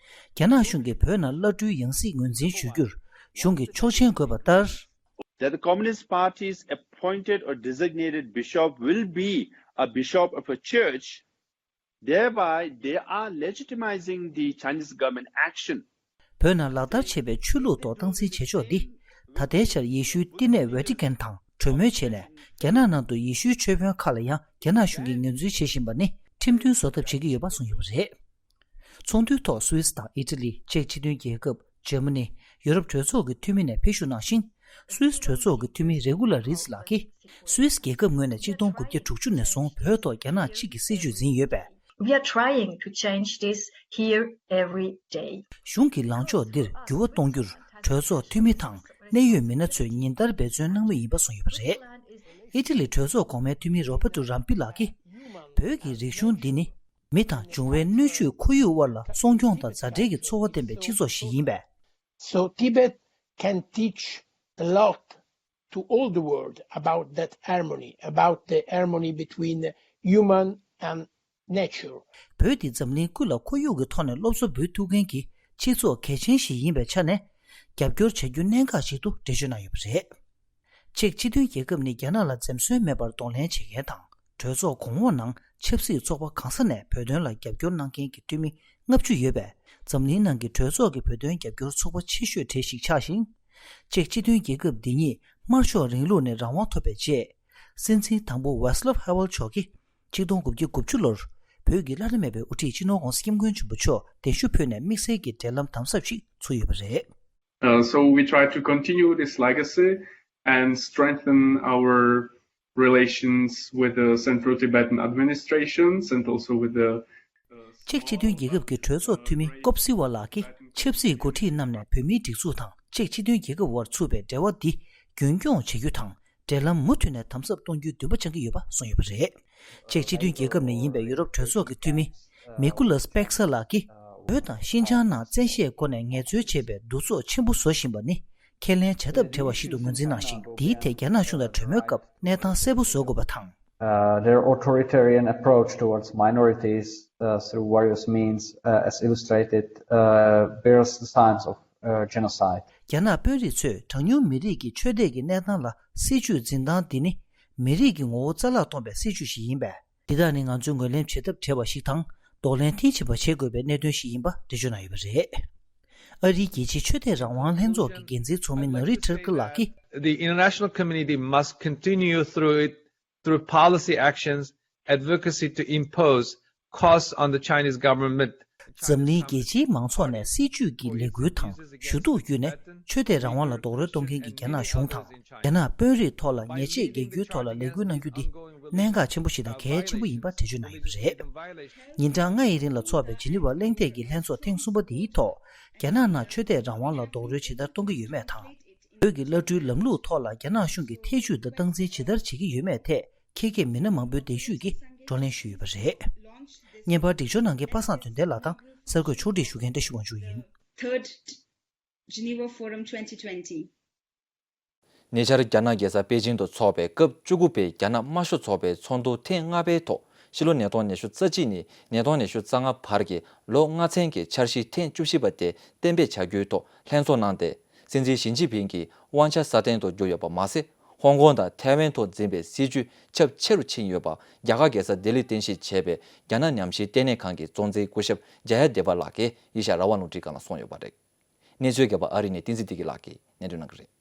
རྒྱ་ནག་གཞུང་གིས་བོད་ནང་བླ་སྤྲུལ་ཡང་སྲིད་ངོས་འཛིན་ཞུ་རྒྱུར་གཞུང་གིས་ཆོག་མཆན་དགོས་པ་ལྟར། That the Communist Party's appointed or designated bishop will be a bishop of a church, thereby they are legitimizing the Chinese government action. བོད་ནང་ལག་བསྟར་བྱས་པའི་ཆོས་ལུགས་ཐོག་སྟངས་འཛིན་བྱེད་ཕྱོགས་འདི། ད་ལྟའི་ཆར་ཡེ་ཤུའི་བསྟི་གནས་ཝེ་ཏི་ཀན་དང་གྲོས་མོལ་བྱས་ནས་རྒྱ་ནག་ནང་དུ་ཡེ་ཤུའི་ཆོས་དཔོན་ཁག་ལ་ཡང་རྒྱ་ནག་གཞུང་གིས་ངོས་འཛིན་བྱེད་བཞིན་པ་ནི་ཁྲིམས་མཐུན་བཟོ་ཐབས་བྱེད་ཀྱི་ཡོད་པ་གསུངས་ཡོད་པ་རེད། ཚོགས་འདུའི་ཐོག་སུད་སི་དང་ཨི་ཊ་ལི། ཅེཀ་སྤྱི་མཐུན་རྒྱལ་ཁབ། འཇར་མ་ནི། ཡུ་རོབ་གྲོས་ཚོགས་ཀྱི་འཐུས་མི་ནས་ཕེབས་ཞུགས་གནང་ཞིང་། སུད་སི་གྲོས་ཚོགས་ཀྱི་འཐུས་མི་རེ་གུ་ལ་རིས་ལགས་ཀྱིས། སུད་སི་རྒྱལ་ཁབ་ངོས་ནས་ཆིག་སྟོང་དགུ་བརྒྱ་དྲུག་ཅུ་ནས་བཟུང་བོད་ཐོག་རྒྱ་ནག་གཅིག་གི་སྲིད་བྱུས་འཛིན་ཡོད་པས། We are trying to change this here every day. གཞུང་གི་ལངས་ཕྱོགས་འདིར་འགྱུར་བ་གཏོང་རྒྱུར་གྲོས་ཚོགས་འཐུས་མི་དང་གནད་ཡོད་མི་སྣ་ཚོས་ཉིན་ལྟར་འབད་བརྩོན་གནང་མུས་ཡིན་པ་གསུངས་ཡོད་པ་རེད། ཨི་ཊ་ལི་གྲོས་ཚོགས་གོང་མའི་འཐུས་མི་རོ་བྷར་ཏོ་རམ་པི་ལགས་ཀྱིས། བོད་ཀྱི་རིག་གཞུང་འདི་ནི། མི་དང་འབྱུང་བའི་སྣོད་བཅུད་ཁོར་ཡུག་དབར་ལ་སྲུང་སྐྱོང་དང་མཛའ་འབྲེལ་གྱི་ཚོར་བ་ལྡན་པའི་སྤྱི་ཚོགས་ཤིག་ཡིན་པས། So Tibet can teach a lot to all the world about that harmony, about the harmony between human and nature. བོད་འདི་འཛམ་གླིང་ཀུན་ལ་ཁོར་ཡུག་གི་ཐོག་ནས་སློབ་གསོ་འབུལ་ཐུབ་མཁན་གྱི་སྤྱི་ཚོགས་གལ་ཆེན་ཞིག་ཡིན་པའི་ཆ་ནས། རྒྱབ་སྐྱོར་བྱ་རྒྱུ་གནད་འགག་ཞིག་ཏུ་འགྲེལ་བརྗོད་གནང་ཡོད་པ་རེད། ཅེཀ་སྤྱི་མཐུན་རྒྱལ་ཁབ་ནི་རྒྱ་ནག་ལ་འཛེམ་ཟོན་མེད་པར་གདོང་ལེན་བྱེད་མཁན་དང་། གྲོས་ཚོགས་གོང་འོག་ནང་ཆབ་སྲིད་ཚོགས་པ་གང་ས་ནས་བོད་དོན་ལ་རྒྱབ་སྐྱོར་གནང་མཁན་གྱི་འཐུས་མི་ལྔ་བཅུ་ཡོད་པས། འཛམ་གླིང་ནང་གི་གྲོས་ཚོགས་ཀྱི་བོད་དོན་རྒྱབ་སྐྱོར་ཚོགས་པ་ཆེ་ཤོས་གྲས་ཤིག་ཆགས་ཤིང་། ཅེཀ་སྤྱི་མཐུན་རྒྱལ་ཁབ་འདི་ཉིད་དམར་ཤོག་རིང་ལུགས་ནས་རང་དབང་ཐོབ་པའི་རྗེས། སྲིད་འཛིན་དང་པོ་ཝེ་སི་ལབ་ཧ་ཝེལ་མཆོག་གིས་ཆིག་སྟོང་དགུ་བརྒྱ་དགུ་བཅུ་ལོར་བོད་ཀྱི་བླ་ན་མེད་པའི་དབུ་ཁྲིད་སྤྱི་ནོར་༧གོང་ས་༧སྐྱབས་མགོན་ཆེན་པོ་མཆོག་གདན་ཞུ་ཕུལ་ནས་དམིགས་བསལ་གྱི་འབྲེལ་ལམ་དམ་ཟབ་ཞིག་ཚུགས་ཡོད་པ་རེད། Uh, so we try to continue this legacy and strengthen our relations with the Central Tibetan administrations and also with the ཅེཀ་སྤྱི་མཐུན་རྒྱལ་ཁབ་ཀྱི་གྲོས་ཚོགས་འཐུས་མི་ཀོབ་སི་ཝ་ལགས་ཀྱིས་ཆབ་སྲིད་འགོ་ཁྲིད་རྣམས་ནས་བོད་མིའི་སྒྲིག་འཛུགས་དང་ཅེཀ་སྤྱི་མཐུན་རྒྱལ་ཁབ་དབར་ཚུགས་པའི་འབྲེལ་བ་འདི་རྒྱུན་སྐྱོང་བྱེད་རྒྱུ་དང་། འབྲེལ་ལམ་མུ་མཐུད་ནས་དམ་ཟབ་གཏོང་རྒྱུའི་འདུན་པ་བཅངས་ཀྱི་ཡོད་པ་གསུངས་ཡོད་པ་རེད། ཅེཀ་སྤྱི་མཐུན་རྒྱལ་ཁབ་ནས་ཡིན་པའི་ཡུ་རོབ་གྲོས་ཚོགས་ཀྱི་འཐུས་མི་མི་ཀུ་ལས་པེག་ས་ལགས་ཀྱིས། བོད་དང་ཤིན་ཅང་ནང་བཙན་ཤེད་སྒོ་ནས་ངལ་རྩོལ་བྱེད་པའི་འདུ་ཚོགས་ཆེན་པོ་བཟོ་བཞིན་པ་ནི་ཁས་ལེན་བྱ་ཐབས་བྲལ་བ་ཞིག་ཏུ་ངོས་འཛིན་གནང་ཞིང་། འདིའི་ཐད་རྒྱ་ནག་གཞུང་དང་གྲོས་མོལ་སྐབས་གནས་སྟངས་གསལ་པོ་བཟོ་དགོས་པ་དང་། Uh, their authoritarian approach towards minorities, uh, through various means, uh, as illustrated, uh, bears the signs of, uh, genocide. རྒྱ་ནག་དཔོན་རིགས་ཚོས་གྲངས་ཉུང་མི་རིགས་ཀྱི་ཆོས་དད་ཀྱི་གནས་སྟངས་ལ་སྲིད་བྱུས་འཛིན་སྟངས་འདི་ནི་མི་རིགས་ཀྱི་ངོ་བོ་རྩ་བརླག་གཏོང་པའི་སྲིད་བྱུས་ཤིག་ཡིན་པས། འདི་དག་ནི་ང་ཚོས་ངོས་ལེན་བྱེད་ཐབས་བྲལ་བ་ཞིག་དང་། གདོང་ལེན་མཐིལ་ཕྱིན་པ་བྱེད་དགོས་པའི་གནད་དོན་ཞིག་ཡིན་པ་འགྲེལ་བརྗོད་གནང་ཡོད་པ་རེད། ཨ་རིའི་རྒྱལ་སྤྱིའི་ཆོས་དད་རང་དབང་ལྷན་ཚོགས་ཀྱི་འགན་འཛིན་ཚོགས་མི་ན་རི་ཐར་ཀི་ལགས་ཀྱིས། The international community must continue through it, through policy actions, advocacy to impose costs on the Chinese government. འཛམ་གླིང་རྒྱལ་སྤྱིའི་མང་ཚོགས་ནས་སྲིད་བྱུས་ཀྱི་ལས་འགུལ་དང་ཞུ་གཏུག་བརྒྱུད་ནས་ཆོས་དད་རང་དབང་ལ་རྡོག་རོལ་གཏོང་མཁན་གྱི་རྒྱ་ནག་གཞུང་དང་། རྒྱ་ནག་དཔོན་རིགས་ཐོག་ལ་ཉེས་ཆད་འགེལ་རྒྱུའི་ཐོག་ལ་ལས་འགུལ་གནང་རྒྱུ་འདི་གནད་འགག་ཆེན་པོ་ཞིག་དང་གལ་ཆེན་པོ་ཡིན་པ་འགྲེལ་བརྗོད་གནང་ཡོད་པ་རེད། ཉིན་གྲངས་ལྔ་ཡི་རིང་ལ་འཚོགས་པའི་ཇི་ནི་ཝ་གླེང་སྟེགས་ཀྱི་ལྷན་ཚོགས་ཐེངས་གསུམ་པ་འདིའི་ཐོག་རྒྱ་ནག་ནང་ཆོས་དད་རང་དབང་ལ་རྡོག་རོལ་ཇི་ལྟར་གཏོང་གི་ཡོད་མེད་དང་། བོད་ཀྱི་བླ་སྤྲུལ་ལམ་ལུགས་ཐོག་ལ་རྒྱ་ནག་གཞུང་གིས་ཐེ་བྱུས་དང་སྟངས་འཛིན་ཇི་ལྟར་བྱེད་ཀྱི་ཡོད་མེད་ཐད་མཁས་མཁས་མི་སྣ་མང་པོའི་གདན་ཞུས་ཀྱིས་བགྲོ་གླེང་ཞུས་ཡོད་པ་རེད། བརྙན་པར་སྒྲིག་སྦྱོར་གནང་མཁན་པ་སངས་དོན་ལྡན་ལགས་དང་གསར་འགོད་ཕྱོགས་སྒྲིག་ཞུ་མཁན་བཀྲ་ཤིས་དབང་ཕྱུག་ཡིན། Third Geneva Forum twenty twenty. ཉེ་ཆར་རྒྱ་ནག་རྒྱལ་ས་པེ་ཅིང་དུ་འཚོགས་པའི་སྐབས་བཅུ་དགུ་པའི་རྒྱ་ནག་དམར་ཤོག་ཚོགས་པའི་ཚོགས་འདུ་ཐེངས་ལྔ་པའི་ཐོག་ཕྱི་ལོ་ཉིས་སྟོང་ཉི་ཤུ་རྩ་གཅིག་ནས་ཉིས་སྟོང་ཉི་ཤུ་རྩ་ལྔ་བར་གྱི་ལོ་ལྔ་ཚན་གྱི་འཆར་གཞི་ཐེངས་བཅུ་བཞི་པ་དེ་གཏན་འབེབས་བྱ་རྒྱུའི་ཐོག་ལྷན་ཚོགས་གནང་སྟེ། སྲིད་འཛིན་ཞི་ཅིན་ཕིང་གི་དབང་ཆ་སྲ་བརྟན་དུ་གྱུར་ཡོད་པ་མ་ཟད། ཧོང་ཀོང་དང་ཐའེ་ཝན་ཐོག་འཛིན་པའི་སྲིད་བྱུས་ཁྱབ་ཆེ་རུ་ཕྱིན་ཡོད་པ་རྒྱ་གར་རྒྱལ་ས་ལྡི་ལིར་རྟེན་གཞི་བྱས་པའི་རྒྱ་ནག་ཉམས་ཞིབ་ལྟེ་གནས་ཁང་གི་གཙོ་འཛིན་སྐུ་ཞབས་ཇ་ཡ་དེ་བ་ལགས་ཀྱིས་ཨེ་ཤ་ཡ་རང་དབང་རླུང་འཕྲིན་ཁང་ལ་གསུངས་ཡོད་པ་རེད། གནས་ཚུལ་རྒྱས་པ་ཨ་རི་ནས་བསྟན་འཛིན་བདེ་སྐྱིད་ལགས་ཀྱིས་སྙན་སྒྲོན་གནང་གི་རེད།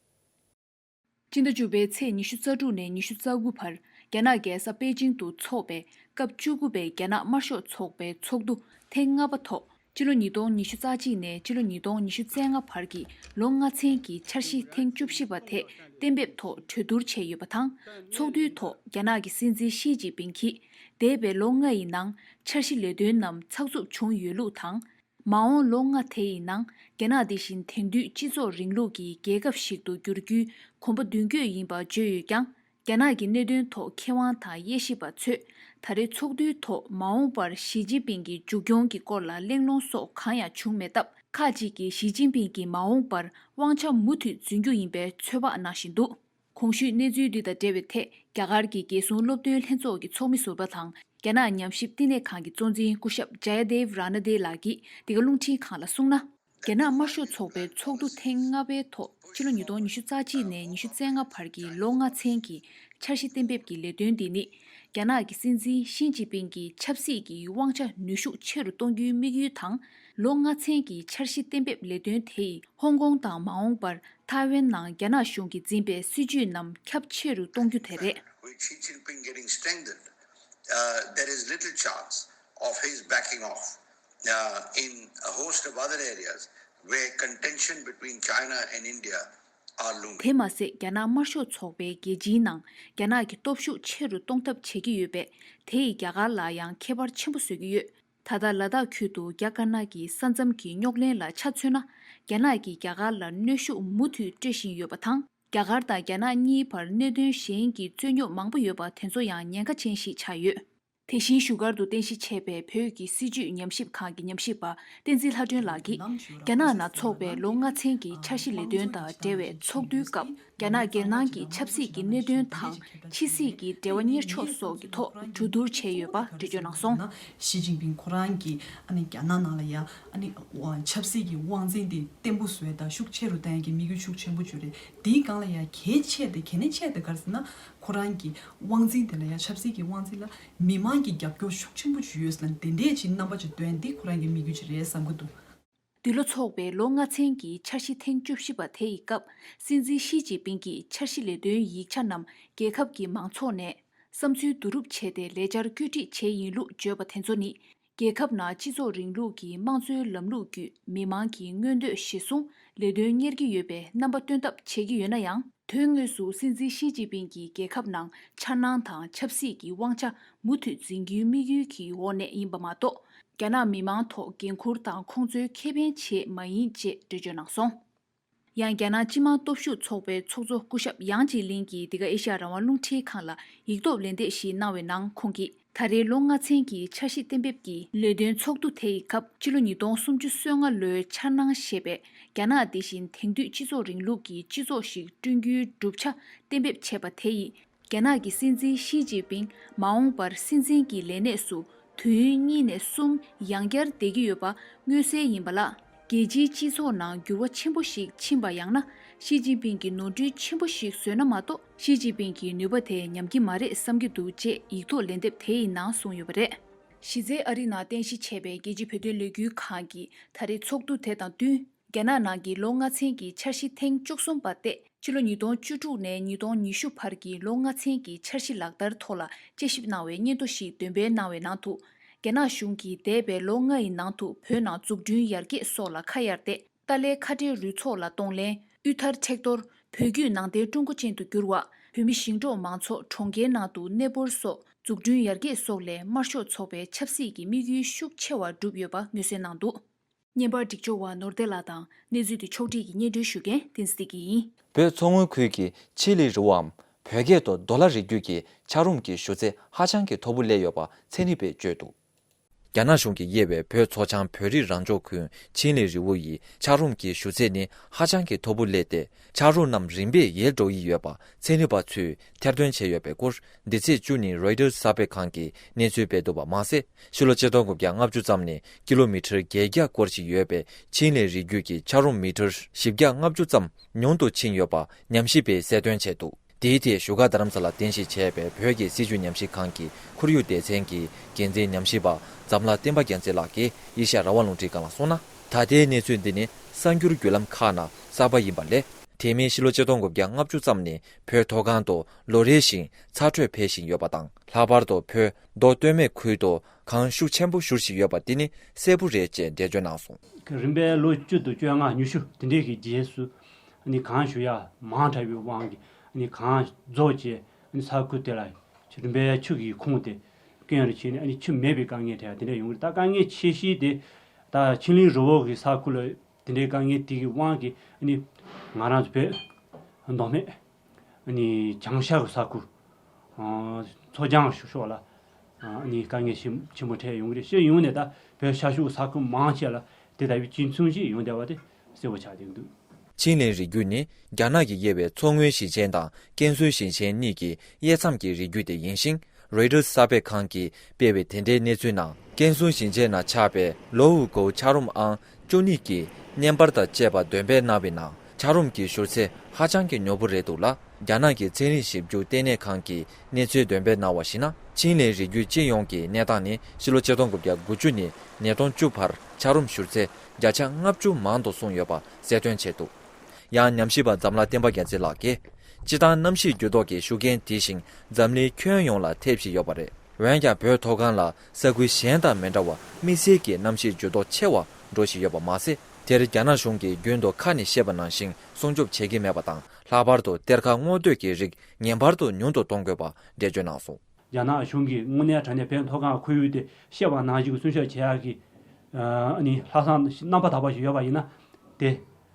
སྤྱི་ཟླ་བཅུ་པའི་ཚེས་ཉི་ཤུ་རྩ་དྲུག་ནས་ཉི་ཤུ་རྩ་དགུ་བར་རྒྱ་ནག་རྒྱལ་ས་པེ་ཅིང་དུ་འཚོགས་པའི་སྐབས་བཅུ་དགུ་པའི་རྒྱ་ནག་དམར་ཤོག་ཚོགས་པའི་ཚོགས་འདུ་ཐེངས་ལྔ་པ་ཐོག་ཕྱི་ལོ་ཉིས་སྟོང་ཉི་ཤུ་རྩ་གཅིག་ནས་ཕྱི་ལོ་ཉིས་སྟོང་ཉི་ཤུ་རྩ་ལྔ་བར་གྱི་ལོ་ལྔ་ཚན་གྱི་འཆར་གཞི་ཐེངས་བཅུ་བཞི་པ་དེ་གཏན་འབེབས་ཐོག་གྲོས་བསྡུར་བྱས་ཡོད་པ་དང་། ཚོགས་འདུའི་ཐོག་རྒྱ་ནག་གི་སྲིད་འཛིན་ཞི་ཅིན་ཕིང་གིས་འདས་པའི་ལོ་ལྔ་ཡི་ནང་འཆར་གཞི་ལས་དོན་རྣམས་ཚགས་ཚུད་བྱུང་ཡོད་ལུགས་དང་། མ་འོངས་ལོ་ལྔ་དེ་ཡི་ནང་རྒྱ་ནག་འདི་བཞིན་དེང་དུས་སྤྱི་ཚོགས་རིང་ལུགས་ཀྱི་རྒྱལ་ཁབ་ཞིག་ཏུ་འགྱུར་རྒྱུའི་གོམ་པ་མདུན་སྐྱོད་ཡིན་པ་བརྗོད་ཡོད་ཀྱང་། རྒྱ་ནག་གི་གནད་དོན་ཐོག་མཁས་དབང་དང་དབྱེ་ཞིབ་པ་ཚོས་ད་རེས་ཚོགས་འདུའི་ཐོག་མ་འོངས་པར་ཞི་ཅིན་ཕིང་གི་མཇུག་སྐྱོང་གི་སྐོར་ལ་གླེང་སློང་སོགས་གང་ཡང་བྱུང་མེད་སྟབས། ཁག་ཅིག་གིས་ཞི་ཅིན་ཕིང་གིས་མ་འོངས་པར་དབང་ཆ་མུ་མཐུད་འཛིན་རྒྱུ་ཡིན་པའི་ཚོད་དཔག་གནང་བཞིན་འདུག་གོང་ཞུས་གནས་ཚུལ་འདི་དང་འབྲེལ་བའི་ཐད། རྒྱ་གར་གྱི་རྒྱལ་སྲུང་སློབ་སྟོན་ལྷན་ཚོགས་ཀྱི་ཚོགས་མི་ཟུར་པ་དང་། རྒྱ་ནག་ཉམས་ཞིབ་བསྟི་གནས་ཁང་གི་གཙོ་འཛིན་སྐུ་ཞབས་ཇ་ཡ་དེབ་ར་ན་དེ་ལགས་ཀྱིས་འདི་ག་རླུང་འཕྲིན་ཁང་ལ་གསུངས་ན། རྒྱ་ནག་དམར་ཤོག་ཚོགས་པའི་ཚོགས་འདུ་ཐེངས་ལྔ་པའི་ཐོག་ཕྱི་ལོ་ཉིས་སྟོང་ཉི་ཤུ་རྩ་གཅིག་ནས་ཉི་ཤུ་རྩ་ལྔ་བར་གྱི་ལོ་ལྔ་ཚན་གྱི་འཆར་གཞི་གཏན་འབེབས་ཀྱི་ལས་དོན་འདི་ནི། རྒྱ་ནག་གི་སྲིད་འཛིན་ཞི་ཅིན་ཕིང་གི་ཆབ་སྲིད་ཀྱི་དབང་ཆ་ནུས་ཤུགས་ཆེ་རུ་གཏོང་རྒྱུའི་དམིགས་ཡུལ་དང་། ལོ་ལྔ་ཚན་གྱི་འཆར་གཞི་གཏན་འབེབས་ལས་དོན་དེ་ཡིས་ཧོང་ཀོང་དང་མ་འོངས་པར་ཐའེ་ཝན་ནང་རྒྱ་ནག་གཞུང་གིས་འཛིན་པའི་སྲིད་བྱུས་རྣམས་ཁྱབ་ཆེ་རུ་གཏོང་རྒྱུ་དེ་རེད། With Xi Jinping getting strengthened, uh, there is little chance of his backing off, uh, in a host of other areas where contention between China and India are looming. དེ་མ་ཟད། རྒྱ་ནག་དམར་ཤོག་ཚོགས་པའི་རྒྱལ་སྤྱིའི་ནང་རྒྱ་ནག་གི་སྟོབས་ཤུགས་ཆེ་རུ་གཏོང་ཐབས་བྱེད་ཀྱི་ཡོད་པས། དེ་ཡིས་རྒྱ་གར་ལ་ཡང་ཁྱད་པར་ཆེན་པོ་བཟོ་གི་ཡོད། ད་ལྟ་ལ་དྭགས་ཁུལ་དུ་རྒྱ་དཀར་ནག་གི་ས་མཚམས་ཀྱི་རྙོག་གླེང་ལ་ཆ་མཚོན་ན། རྒྱ་ནག་གིས་རྒྱ་གར་ལ་གནོན་ཤུགས་མུ་མཐུད་སྤྲོད་བཞིན་ཡོད་པ་དང་། རྒྱ་གར་དང་རྒྱ་ནག་གཉིས་བར་གནད་དོན་གཞན་གྱི་རྩོད་རྙོག་མང་པོ་ཡོད་པ་དེ་ཚོ་ཡང་ཉེན་ཁ་ཅན་ཞིག་ཆགས་ཡོད། དེ་བཞིན་བཞུགས་སྒར་དུ་རྟེན་གཞི་བྱས་པའི་བོད་ཀྱི་སྲིད་བྱུས་ཉམས་ཞིབ་ཁང་གི་ཉམས་ཞིབ་པ་བསྟན་འཛིན་ལྷ་སྒྲོན་ལགས་ཀྱིས། རྒྱ་ནག་ནང་འཚོགས་པའི་ལོ་ལྔ་ཚན་གྱི་འཆར་གཞི་ལས་དོན་དང་འབྲེལ་བའི་ཚོགས་འདུའི་སྐབས། རྒྱ་ནག་སྒེར་ནང་གི་ཆབ་སྲིད་ཀྱི་གནད་དོན་དང་། ཕྱི་སྲིད་ཀྱི་འབྲེལ་བ་གཉེར་ཕྱོགས་སོགས་ཀྱི་ཐོག་གྲོས་བསྡུར་བྱས་ཡོད་པ་འགྲེལ་བརྗོད་གནང་སོང་། ཞི་ཅིན་ཕིང་ཁོ་རང་གིས་ཨ་ནི་རྒྱ་ནག་ནང་ལ་ཡ་ཨ་ནི་ཆབ་སྲིད་ཀྱི་དབང་འཛིན་དེ་བརྟན་པོ་བཟོ་ཡ་དང་ཤུགས་ཆེ་རུ་གཏོང་ཡ་གི་དམིགས་ཡུལ་ཤུགས་ཆེན་པོ་བརྗོད་རེད། དེའི་སྒང་ལ་ཡ་གལ་ཆེ་དེ་གལ་གནད་ཆེ་དེ་ག་རེ་ཟེར་ན། ཁོ་རང་གི་དབང་འཛིན་དེ་ལ་ཡ་ཆབ་སྲིད་ཀྱི་དབང་འཛིན་ལ་མི་མང་གི་རྒྱབ་སྐྱོར་ཤུགས་ཆེན་པོ་ཅིག་ཡོད་ཟེར་ན་དེ་འདྲས་ཅིག་རྣམ་པ་ཅིག་སྟོན་འདི་ཁོ་རང་གི་དམིགས་ཡུལ་ཅིག་རེད་བསམ་གྱི་འདུག། འདི་ལོ་འཚོགས་པའི་ལོ་ལྔ་ཚན་གྱི་འཆར་གཞི་ཐེངས་བཅུ་བཞི་པ་དེ་ཡི་སྐབས། སྲིད་འཛིན་ཞི་ཅིན་ཕིང་གིས་འཆར་གཞི་ལས་དོན་ཡིག་ཆ་རྣམས་རྒྱལ་ཁབ་ཀྱི་མང་ཚོགས་ནས་བསམ་ཚུལ་བསྡུ་རུབ་བྱས་ཏེ་ལས་འཆར་བཀོད་སྒྲིག་བྱས་ཡིན་ལུགས་བརྗོད་པ་དེ་ཚོ་ནི། རྒྱལ་ཁབ་ནང་སྤྱི་ཚོགས་རིང་ལུགས་ཀྱི་དམངས་གཙོའི་ལམ་ལུགས་བརྒྱུད་མི་མང་གི་མངོན་འདོད་གཞིར་བཟུང་ལས་དོན་གཉེར་གྱི་ཡོད་པའི་རྣམ་པ་སྟོན་ཐབས་བྱེད་ཀྱི་ཡོད་ན་ཡང་། དོན་དངོས་སུ་སྲིད་འཛིན་ཞི་ཅིན་ཕིང་གིས་རྒྱལ་ཁབ་ནང་འཆར་སྣང་དང་ཆབ་སྲིད་ཀྱི་དབང་ཆ་མུ་མཐུད་འཛིན་རྒྱུའི་དམིགས་ཡུལ་གྱི་འོག་ནས་ཡིན་པ་མ་གཏོགས། རྒྱ་ནག་མི་མང་ཐོག་འགན་འཁུར་དང་ཁོང་ཚོའི་ཁེ་ཕན་ཆེད་མ་ཡིན་ཅེས་འགྲེལ་བརྗོད་གནང་སོང་། ཡང་རྒྱ་ནག་སྤྱི་དམངས་སྟོབས་ཤུགས་ཚོགས་པའི་ཚོགས་གཙོ་སྐུ་ཞབས་ཡང་ཅི་ལིན་གྱིས་འདི་ག་ཨེ་ཤ་ཡ་རང་དབང་རླུང་འཕྲིན་ཁང་ལ་ཡིག་ཐོག་ལན་འདེབས་ཤིག་གནང་བའི་ནང་ཁོང་གིས། ད་རེས་ལོ་ལྔ་ཚན་གྱི་འཆར་གཞི་གཏན་འབེབས་ཀྱི་ལས་དོན་ཚོགས་འདུ་དེ་ཡི་སྐབས་ཕྱི་ལོ་ཉིས་སྟོང་སུམ་ཅུ་སོ་ལྔ་ལོའི་འཆར་སྣང་ཞེས་པའི་རྒྱ་ནག་འདི་བཞིན་དེང་དུས་སྤྱི་ཚོགས་རིང་ལུགས་ཀྱི་སྤྱི་ཚོགས་ཤིག་བསྐྲུན་རྒྱུའི་གྲུབ་ཆ་གཏན་འབེབས་བྱས་པ་དེ་ཡིས། རྒྱ་ནག་གི་སྲིད་འཛིན་ཞི་ཅིན་ཕིང་མ་འོངས་པར་སྲིད་འཛིན་གྱི་ལས་གནས་སུ་དུས་ཡུན་གཉིས་ནས་གསུམ་ཡང་བསྐྱར་བསྡད་ཀྱི་ཡོད་པ་མངོན་གསལ་ཡིན་པ་ལ། རྒྱལ་སྤྱིའི་སྤྱི་ཚོགས་ནང་འགྱུར་བ་ཆེན་པོ་ཞིག་ཕྱིན་པ་ཡང་ན་ཞི་ཅིན་ཕིང་གི་ནོར་འཁྲུལ་ཆེན་པོ་ཞིག་བཟོས་ན་མ་གཏོགས། ཞི་ཅིན་ཕིང་གི་ནུས་པ་དེ་ཉམས་ཀྱི་མ་རེད་བསམ་གྱི་འདུག་ཅེས་ཡིག་ཐོག་ལན་འདེབས་དེ་ཡི་ནང་གསུངས་ཡོད་པ་རེད། གཞི་རྩའི་ཨ་རི་ནང་རྟེན་གཞི་བྱས་པའི་རྒྱལ་སྤྱིའི་བོད་དོན་ལས་འགུལ་ཁང་གིས་ད་རེས་ཚོགས་འདུ་དེ་དང་བསྟུན། རྒྱ་ནག་ནང་གི་ལོ་ལྔ་ཚན་གྱི་འཆར་གཞི་ཐེངས་བཅུ་གསུམ་པ་སྟེ། ཕྱི་ལོ་ཉིས་སྟོང་བཅུ་དྲུག་ནས་ཉིས་སྟོང་ཉི་ཤུ་བར་གྱི་ལོ་ལྔ་ཚན་གྱི་འཆར་གཞི་ལག་བསྟར་ཐོག་ལ་དཔྱད་ཞིབ་གནང་བའི་སྙན་ཐོ་ཞིག་འདོན་སྤེལ་གནང་བའི་ནང་དུ། རྒྱ་ནག་གཞུང་གིས་འདས་པའི་ལོ་ལྔ་ཡི་ནང་དུ་བོད་ནང་འཛུགས་སྐྲུན་ཡར་རྒྱས་སོགས་ལ་ཁ་གཡར་ཏེ། ཏཱ་ལའི་ཁ་བྲལ་རུ་ཚོགས་ལ་གདོང་ལེན། དབུལ་ཐར་མཁྲེགས་གཏོར། བོད་བརྒྱུད་ནང་བསྟན་ཀྲུང་གོ་ཅན་དུ་བསྒྱུར་བ། བོད་མི་ཞིང་འབྲོག་མང་ཚོགས་གྲོང་ཁྱེར་ནང་དུ་གནས་སྤོར་སོགས་འཛུགས་སྐྲུན་ཡར་རྒྱས་སོགས་ལས་དམར་ཤོག་ཚོགས་པའི་ཆབ་སྲིད་ཀྱི་དམིགས་ཡུལ་ཤུགས་ཆེ་བ་བསྒྲུབས་ཡོད་པ་མངོན་གསལ་གནང་འདུག། བརྙན་པར་སྒྲིག་སྦྱོར་བ་ནོར་བདེ་ལགས་དང་གནས་ཚུལ་དེ་ཕྱོགས་སྒྲིག་གིས་སྙན་སྒྲོན་ཞུ་མཁན་བསྟན་འཛིན་བདེ་སྐྱིད་ཡིན། བོད་མཚོ་སྔོན་ཁུལ་གྱི་ཆི་ལི་རི་བོའམ་བོད་སྐད་དུ་དོ་ལ་རི་རྒྱུད་ཀྱི་ཆ་རོམ་གྱི་བཞུར་རྩེ་ཧ་ཅང་གི་མཐོ་པོ་སླེབས་ཡོད་པ་ཚན་རིག་པས་བརྗོད་འདུག། རྒྱ་ནག་གཞུང་གིས་དབྱེ་བའི་བོད་མཚོ་བྱང་བོད་རིགས་རང་སྐྱོང་ཁུལ་ཆིན་ལི་རི་བོ་ཡི་ཆ་རོམ་གྱི་བཞུར་རྩེ་ནི་ཧ་ཅང་གི་མཐོ་པོ་སླེབས་ཏེ། ཆ་རོགས་རྣམས་རིམ་པས་ཡལ་འགྲོ་ཡི་ཡོད་པ་ཚན་རིག་པ་ཚོས་ཐེར་འདོན་བྱས་ཡོད་པའི་སྐོར། འདི་ཚེས་བཅུ་ཉིན་རོའི་ཊར་གསར་སྤེལ་ཁང་གིས་གནས་ཚུལ་སྤེལ་འདུག་པ་མ་ཟད། ཕྱི་ལོ་ཆིག་སྟོང་དགུ་བརྒྱ་ལྔ་བཅུ་ཙམ་ནས་ཀི་ལོ་མི་ཊར་བརྒྱད་བརྒྱ་སྐོར་ཞིག་ཡོད་པའི་ཆིན་ལི་རི་རྒྱུད་ཀྱི་ཆ་རོམ་མི་ཊར་བཞི་བརྒྱ་ལྔ་བཅུ་ཙམ་ཉུང་དུ་ཕྱིན་ཡོད་པ་ཉམས་ཞིབ་པས་གསལ་སྟོན་བྱས་འདུག། དེའི་ཐད་བཞུགས་སྒར་རྡ་རམ་ས་ལར་རྟེན་གཞི་བྱས་པའི་བོད་ཀྱི་སྲིད་བྱུས་ཉམས་ཞིབ་ཁང་གི་ཁོར་ཡུག་སྡེ་ཚན་གྱི་འགན་འཛིན་ཉམས་ཞིབ་པ་འཛམ་ལྷ་བསྟན་པ་རྒྱལ་མཚན་ལགས་ཀྱིས་ཨེ་ཤ་ཡ་རང་དབང་རླུང་འཕྲིན་ཁང་ལ་གསུངས་ན། ད་ལྟའི་གནས་ཚུལ་འདི་ནི་གསར་འགྱུར་བརྒྱུད་ལམ་ཁག་ནང་གསར་པ་ཡིན་པ་ལས། དེ་མིན་ཕྱི་ལོ་ཆིག་སྟོང་དགུ་བརྒྱ་ལྔ་བཅུ་ཙམ་ནས་བོད་མཐོ་སྒང་དུ་ལོ་རེ་བཞིན་ཚ་དྲོད་འཕེལ་བཞིན་ཡོད་པ་དང་། ལྷག་པར་དུ་བོད་མདོ་སྟོད་སྨད་ཁུལ་དུ་གངས་ཤུགས་ཆེན་པོ་བཞུར་བཞིན་ཡོད་པ་འདི་ནི་གསལ་པོ་རེད་ཅེས་འགྲེལ་བརྗོད་གནང་སོང་། རིམ་པས་ལོ་བཅུ་དང་བཅོ་ལྔ་ཉི་ཤུ་དེ་འདྲའི་གི་རྗེས་སུ། ཨ་ནི་གངས་ཞུ་ཡག་མང་དྲགས་པའི་དབང་གིས་ཨ་ནི་གངས་རྫོགས་བྱས་ཨ་ནི་ས་ཁུལ་དེ་ལ་རིམ་པས་ཆུ་གི་ཁུངས་དེ་སྐྱོན་རུ་ཕྱིན་ནས་ཨ་ནི་ཆུ་མེད་པའི་དཀའ་ངལ་འཕྲད་ཡག་དེ་འདྲ་ཡོང་གི་རེད། ད་དཀའ་ངལ་ཆེ་ཤོས་དེ་ད་ཆིན་ལི་རི་བོ་གི་ས་ཁུལ་ལ་དེ་འདྲའི་དཀའ་ངལ་དེ་གི་དབང་གིས་ཨ་ནི་ང་རང་ཚོ་བོད་མདོ་སྨད་ཨ་ནི་བྱང་ཤར་གི་ས་ཁུལ་མཚོ་བྱང་ཕྱོགས་ལ་ཨ་ནི་དཀའ་ངལ་ཆེན་ཆེན་པོ་འཕྲད་ཡོང་གི་རེད། ཤེས་ཡོང་ནས་ད་བོད་ཤར་ཕྱོགས་ས་ཁུལ་མང་ཆེ་ལ་དེ་ལྟ་བུའི་སྤྱི་མཚུངས་ཤིག་ཡོང་བསྡད་པ་དེ་གསལ་པོ་ཆགས་བསྡད་ཀྱི་འདུག། ཆིན་ལི་རི་རྒྱུད་ནི་རྒྱ་ནག་གིས་དབྱེ་བའི་མཚོ་སྔོན་ཞིང་ཆེན་དང་ཀན་སུའུ་ཞིང་ཆེན་གཉིས་ཀྱི་དབྱེ་མཚམས་ཀྱི་རི་རྒྱུད་དེ་ཡིན་ཞིང་། རོའི་ཊར་གསར་སྤེལ་ཁང་གིས་སྤེལ་བའི་དེ་འབྲེལ་གནས་ཚུལ་ནང་། ཀན་སུའུ་ཞིང་ཆེན་ནང་ཆགས་པའི་ལོ་ཝུ་ཀོའུ་ཆ་རོམ་ཨང་བཅུ་གཉིས་ཀྱི་བརྙན་པར་དང་བཅས་པ་འདོན་སྤེལ་གནང་བའི་ནང་། ཆ་རོམ་གྱི་བཞུར་ཚད་ཧ་ཅང་གི་མྱུར་པོ་རེད་འདུག་ལ། རྒྱ་ནག་གི་ཚན་རིག་ཞིབ་འཇུག་ལྟེ་གནས་ཁང་གིས་གནས་ཚུལ་འདོན་སྤེལ་གནང་བར་གཞིགས་ན། ཆིན་ལི་རི་རྒྱུད་སྤྱི་ཡོངས་ཀྱི་གནས་སྟངས་ནི་ཕྱི་ལོ་ཆིག་སྟོང་དགུ་བརྒྱ་དགུ་བཅུ་ནས་ཉིས་སྟོང་བཅུ་བར་ཆ་རོམ་བཞུར་ཚད་བརྒྱ་ཆ་ལྔ་བཅུ་མང་དུ་སོང་ཡོད་པ་གསལ་སྟོན་བྱས་འདུག། ཡང་ཉམས་ཞིབ་པ་འཛམ་ལྷ་བསྟན་པ་རྒྱལ་མཚན་ལགས་ཀྱིས། སྤྱིར་བཏང་གནམ་གཤིས་འགྱུར་ལྡོག་གི་ཤུགས་རྐྱེན་དེ་བཞིན་འཛམ་གླིང་ཁྱོན་ཡོངས་ལ་ཐེབས་བཞིན་ཡོད་པ་རེད། འོན་ཀྱང་བོད་མཐོ་སྒང་ལ་ས་ཁུལ་གཞན་དང་མི་འདྲ་བར་དམིགས་བསལ་གྱི་གནམ་གཤིས་འགྱུར་ལྡོག་ཆེ་བ་འགྲོ་བཞིན་ཡོད་པ་མ་ཟད། དེར་རྒྱ་ནག་གཞུང་གིས་རྒྱུན་དུ་ཁ་ནས་བཤད་པ་ནང་བཞིན་སྲུང་སྐྱོབ་བྱེད་ཀྱི་མེད་པ་དང་། ལྷག་པར་དུ་གཏེར་ཁ་སྔོག་འདོན་གྱི་རིགས་ངེས་པར་དུ་ཉུང་དུ་གཏོང་དགོས་པ་འགྲེལ་བརྗོད་གནང་སོང་། རྒྱ་ནག་གཞུང་གིས་དངོས་གནས་དྲང་གནས་བོད་མཐོ་སྒང་ཁོར་ཡུག་དེ་བཤད་པ་ནང་བཞིན་གྱི་སྲུང་སྐྱོབ་བྱེད་ཡག་གི་ཨ་ནི་ལྷག་བསམ་རྣམ་པ་དག་པ་ཞིག་ཡོད་པ་ཡིན་ན། དེ་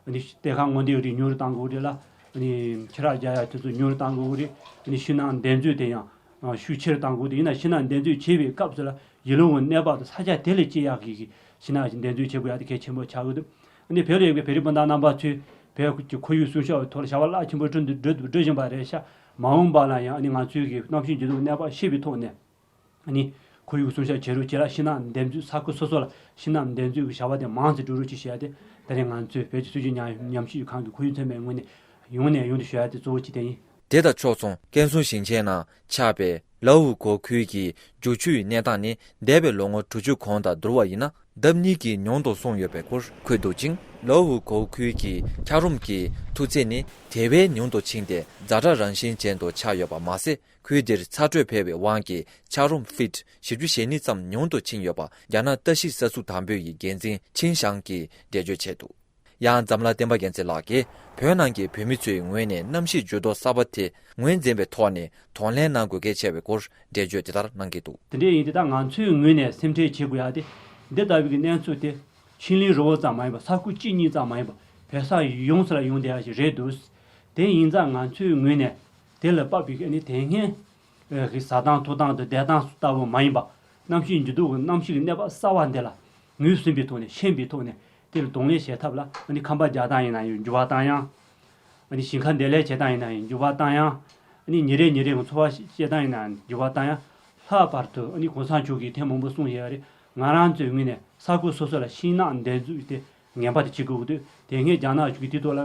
ཨ་ནི་གཏེར་ཁ་སྔོག་འདོན་རིགས་ཉུང་རུ་གཏང་དགོས་རེད་ལ། ཨ་ནི་ཁྱི་རག་རྒྱག་ཡག་དེ་ཚོ་ཉུང་རུ་གཏང་དགོས་རེད། ཨ་ནི་ཤིང་ནགས་འདེབས་འཛུགས་དེ་ཡང་ ཤུགས་ཆེར་གཏང་དགོས་འདུག་ཡིན་ན་ཤིང་ནགས་འདེབས་འཛུགས་བྱེད་པའི་སྐབས་སུ་ལ་ཡུལ་ལུང་གི་གནས་བབ་དང་ས་ཆ་དེ་ལ་སྐྱེ་ཡག་གི་ཤིང་ནགས་ཤིག་འདེབས་འཛུགས་བྱེད་དགོས་ཡག་དེ་གལ་ཆེན་པོ་ཆགས་ཀྱི་འདུག་ཨ་ནི་བོད་ལ་ཡོད་པའི་བོད་རིགས་སྤུན་ཟླ་རྣམ་པ་ཚོས་བོད་ཀྱི་ཁོར་ཡུག་སྲུང་སྐྱོབ་ཐོག་ལ་བྱ་བ་རླབས་ཆེན་པོ་བསྒྲུབ་འདུག་འགྲོ་འགྲོ་བཞིན་པ་རེད་ཤག་མ་འོངས་པ་ལ་ཡང་ཨ་ནི་ང་ཚོའི་གི་གནམ་གཤིས་འགྱུར་ལྡོག་གནས་བབ་ཤེས་པའི་ཐོག་ནས། ཨ་ནི་ཁོར་ཡུག་སྲུང་སྐྱོབ་བྱེད་རོགས་བྱེད་ལ་ཤིང་ནགས་འདེབས་འཛུགས་ས་ཁུལ་སོ་སོ་ལ་ཤིང་ནགས་འདེབས་འཛུགས་ཀྱི་བྱ་བ་དེ་མང་ཙམ་སྒྲུབ་རོགས་གྱིས་ཞུ་ཡ་དེ་ད་རེས་ང་ཚོའི་བོད་ཀྱི་སྲོལ་རྒྱུན་ཉམས་ཉམས་ཞིབ་ཁང་གི་ཁོར་ཡུག་ཚན་པའི་ངོས་ནས་ཡོང་ནས་ཡོང་དུ་ཞུ་ཡ་དེ་གཙོ་བོ་གཅིག་དེ་ཡིན། དེ་དང་ཕྱོགས་མཚུངས་ཀན་སུའུ་ཞིང་ཆེན་ནང་ཆགས་པའི་ལའོ་གོ་ཁུལ་གྱི་རྒྱུག་ཆུའི་གནས་སྟངས་ནི་འདས་པའི་ལོ་ངོ་དྲུག་ཅུ་གོང་དང་བསྡུར་བ་ཡིན་ན་ལྡབ་གཉིས་ཀྱིས་ཉུང་དུ་སོང་ཡོད་པའི་སྐོར་འཁོད་འདུག་ཅིང་། ལའོ་གོ་ཁུལ་གྱི་འཁྱགས་རོམ་གྱི་མཐུག་ཚད་ནི་དེ་བས་ཉུང་དུ་ཕྱིན་ཏེ་ཛ་དྲག་རང་བཞིན་ཅན་དུ་ཆགས་ཡོད་པ་མ་ཟད། ཁུལ་འདིར་ཚ་དྲོད་འཕེལ་བའི་དབང་གིས་འཁྱགས་རོམ་ཕིཊ་བཞི་བཅུ་ཞེ་གཉིས་ཙམ་ཉུང་དུ་ཕྱིན་ཡོད་པ་རྒྱ་ནག་ལྟ་ཞིབ་ས་ཚུགས་དམ་པོ་ཡི་འགན་འཛིན་ཆིན་ཞང་གིས་འགྲེལ་བརྗོད་བྱས་འདུག་ཡང་འཛམ་ལྷ་བསྟན་པ་རྒྱལ་མཚན་ལགས་ཀྱིས་བོད་ནང་གི་བོད་མི་ཚོའི་ངོས་ནས་གནམ་གཤིས་འགྱུར་ལྡོག་གསར་པ་དེ་ངོས་འཛིན་པའི་ཐོག་ནས་གདོང་ལེན་གནང་དགོས་གལ་ཆེ་བའི་སྐོར་འགྲེལ་བརྗོད་དེ་ལྟར་གནང་གི་འདུག་དེ་འདྲ་ཡིན་དུས་ད་ང་ཚོའི་ངོས་ནས་སེམས་ཁྲལ་བྱེད་དགོས་ཡ་དེ་འདི་ལྟ་བུའི་གནས་ཚུལ་དེ་ཆིན་ལི་རི་བོ་ཙམ་མ་ཡིན་པར་ས་ཁུལ་གཅིག་གཉིས་ཙམ་མ་ཡིན་པར་བོད་ས་ཡོངས་སུ་ལ་ཡོང་བསྡད་ཡ་ཞིག་རེད་འདུག་དེ་ཡིན་ཙང་ང་ཚོའི་ངོས་ནས་དེ་ལ་དཔག་པའི་ཨ་ནི་དེ་སྔའི་ཨ་གི་ཟ་སྟངས་འཐུང་སྟངས་དང་བསྡད་སྟངས་ལྟ་བུ་མ་ཡིན་པ། གནམ་གཤིས་འགྱུར་ལྡོག་གི་གནམ་གཤིས་ཀྱི་གནས་བབ་གསར་བ་འདི་ལ་ངོས་ཟིན་པའི་ཐོག་ནས་ཤེས་པའི་ཐོག་ནས་དེ་ལ་གདོང་ལེན་བྱེད་ཐབས་ལ་ཨ་ནི་ཁང་པ་རྒྱག་སྟངས་ཡིན་ན་ཡང་འགྱུར་བ་བཏང་ཡང་། ཨ་ནི་ཞིང་ཁ་འདེབས་ལས་བྱེད་སྟངས་ཡིན་ན་ཡང་འགྱུར་བ་བཏང་ཡང་། ཨ་ནི་ཉིན་རེ་ཉིན་རེ་གི་འཚོ་བ་སྐྱེལ་སྟངས་ཡིན་ན་ཡང་འགྱུར་བ་བཏང་ཡང་། ལྷག་པར་དུ་ཨ་ནི་གོང་ས་མཆོག་གིས་ཐེངས་མང་པོ་གསུངས་ཡོད་རེད། ང་རང་ཚོའི་ངོས་ནས་ས་ཁུལ་སོ་སོ་ལ་ཤིང་ནགས་འདེབས་འཛུགས་དེ་ངེས་པར་དུ་བྱེད་དགོས་ཀྱི་འདུག་དེ་སྔའི་རྒྱ་ནག་གཞུང་གིས་དེ་ཐོག་ལ་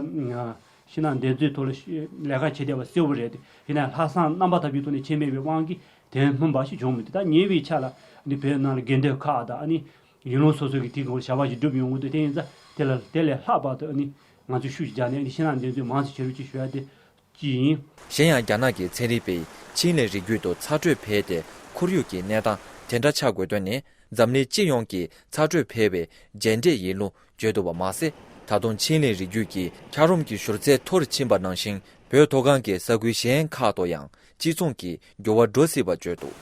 ཤིང་ནགས་འདེབས་འཛུགས་ཐོག་ལ་ལས་ཀ་བྱེད་བསྡད་པ་གསལ་པོ་རེད། དེ་ཡིན་ན་ལྷག་བསམ་རྣམ་པ་ཐར་པའི་ཐོག་ནས་བྱས་མེད་པའི་དབང་གིས་དེ་སྨིན་པ་ཞིག་བྱུང་མི་འདུག་ད་ཉེ་བའི་ཆར་ལ་ཨ་ནི་བོད་ནང་ལ་དགོན་སྡེ་ཁག་དང་ཨ་ནི་ཡུལ་ལུང་སོ་སོ་གིས་དེའི་སྐོར་བྱ་བ་ཞིག་བསྒྲུབས་ཡོང་གི་འདུག་དེ་ཡིན་ཙང་དེ་ལ་དེ་ལས་ལྷག་པར་དུ་ཨ་ནི་ང་ཚོས་ཤུགས་ཀྱིས་རྒྱག་ནས་ཨ་ནི་ཤིང་ནགས་འདེབས་འཛུགས་མང་ཙམ་བྱེད་རོགས་ཅེས་ཞུ་ཡ་དེ་གཅིག་ཡིན། གཞན་ཡང་རྒྱ་ནག་གི་ཚན་རིག་པས་ཆིན་ལའེ་རི་རྒྱུད་དུ་ཚ་དྲོད་འཕེལ་ཏེ་ཁོར་ཡུག་གི་གནས་སྟངས་དེ་འདྲ་ཆགས་དགོས་དོན་ནི་འཛམ་གླིང་སྤྱི་ཡོངས་ཀྱི་ཚ་དྲོད་འཕེལ་བའི་རྗེས་འབྲས་ཡིན་ལུགས་བརྗོད་འདུག་པ་མ་ཟད། ད་དུང་ཆིན་ལའེ་རི་རྒྱུད་ཀྱི་འཁྱགས་རོམ་གྱི་བཞུར་རྩ་མཐོ་རུ་ཕྱིན་པ་ནང་བཞིན་བོད་མཐོ་སྒང་གི་ས་ཁུལ་གཞན་ཁག་ཏུ་ཡང་གཅིག་མཚུངས་ཀྱི་འགྱུར་བ་འགྲོ་སྲིད་པ་བརྗོད་འདུག་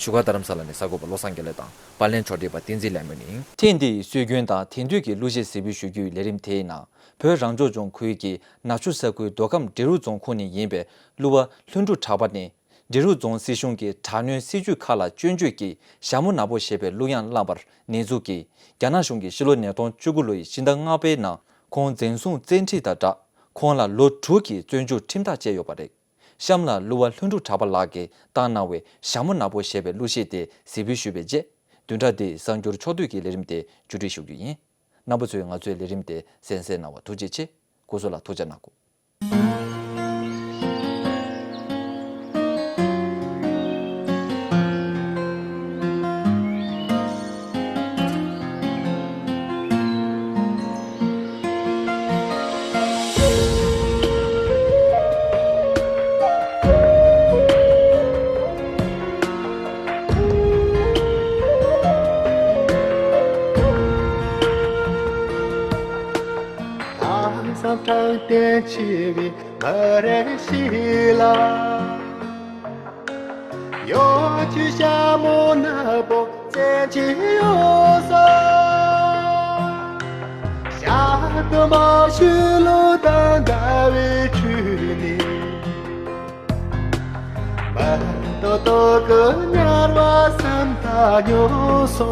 བཞུགས་སྒར་རྡ་རམ་ས་ལ་ནས་གསར་འགོད་པ་བློ་བཟང་དགེ་ལེགས་དང་པར་ལེན་ཕྱོགས་སྒྲིག་པ་བསྟན་འཛིན་ལེགས་མོ་ཡིན། ཐེངས་འདིའི་སྲོལ་རྒྱུན་དང་དེང་དུས་ཀྱི་གླུ་གཞས་གཟིགས་འབུལ་ཞུ་རྒྱུའི་ལས་རིམ་དེའི་ནང་བོད་རང་སྐྱོང་ལྗོངས་ཁུལ་གྱི་ནག་ཆུ་ས་ཁུལ་མདོ་ཁམས་འབྲི་རུ་རྫོང་ཁོངས་ནས་ཡིན་པའི་གླུ་བ་ལྷུན་གྲུབ་གྲགས་པ་ནས། འབྲི་རུ་རྫོང་སྲིད་གཞུང་གི་དྲག་གནོན་སྲིད་བྱུས་ཁག་ལ་སྐྱོན་བརྗོད་ཀྱིས་ཞྭ་མོ་ནག་པོ་ཞེས་པའི་གླུ་དབྱངས་བླངས་པར་ནེ་ཙོ་གིས་རྒྱ་ནག་གཞུང་གིས་ཕྱི་ལོ་ཉིས་སྟོང་བཅུ་དགུ་ལོའི་ཕྱི་ཟླ་ལྔ་པའི་ནང་ཁོང་འཛིན་བཟུང་བཙན་ཁྲིད་དང་སྦྲགས་ཁོང་ལ་ལོ་དྲུག་གི་བཙོན་འཇུག་ཁྲིམས་ཐག་བཅད་ཡོད་པ་རེད། གཤམ་ལ་གླུ་བ་ལྷུན་གྲུབ་གྲགས་པ་ལགས་ཀྱིས་བཏང་གནང་བའི་ཞྭ་མོ་ནག་པོ་ཞེས་པའི་གླུ་གཞས་དེ་གཟིགས་འབུལ་ཞུས་པའི་རྗེས། བདུན་ཕྲག་འདིའི་གསར་འགྱུར་ཕྱོགས་བསྡུས་ཀྱི་ལས་རིམ་དེ་མཇུག་སྒྲིལ་ཞུ་རྒྱུ་ཡིན། རྣམ་པ་ཚོས་ང་ཚོའི་ལས་རིམ་དེ་གསན་གཟིགས་གནང་བར་ཐུགས་རྗེ་ཆེ། སྐུ་གཟུགས་ལ་ཐུགས་ཅག་གནང་གོ། ལྷག་བསམ་དྲང་བདེན་ཆེ་བའི་མི་རིགས་ཤིག་ལ། ཡོ་ཆུ་ཞྭ་མོ་ནག་པོ་བཙན་གྱིས་གཡོགས་སོ། ཞྭ་དུ་མ་ཤུ་ལུ་དང་འདྲ་བའི་ཁྲུས་ནི། མ་ཏོ་ཏོ་གི་དམྱལ་བ་བསམ་ད་ཉོ་སོ།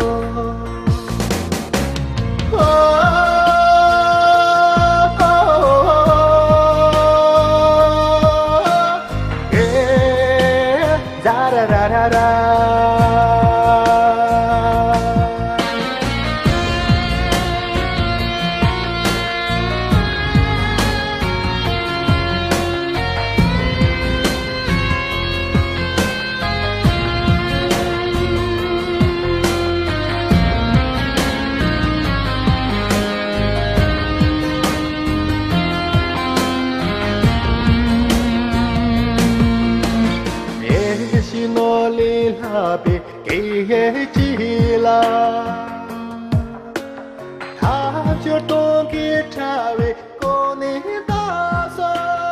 ལས་ཤིག་ནོར་ལས་ལྷག་པའི་སྐད་ཅིག་ལ། ཐབས་སྐྱོ་སྟོང་གི་ཕྲ་བའི་གོ་ནས་བཏགས་སོ།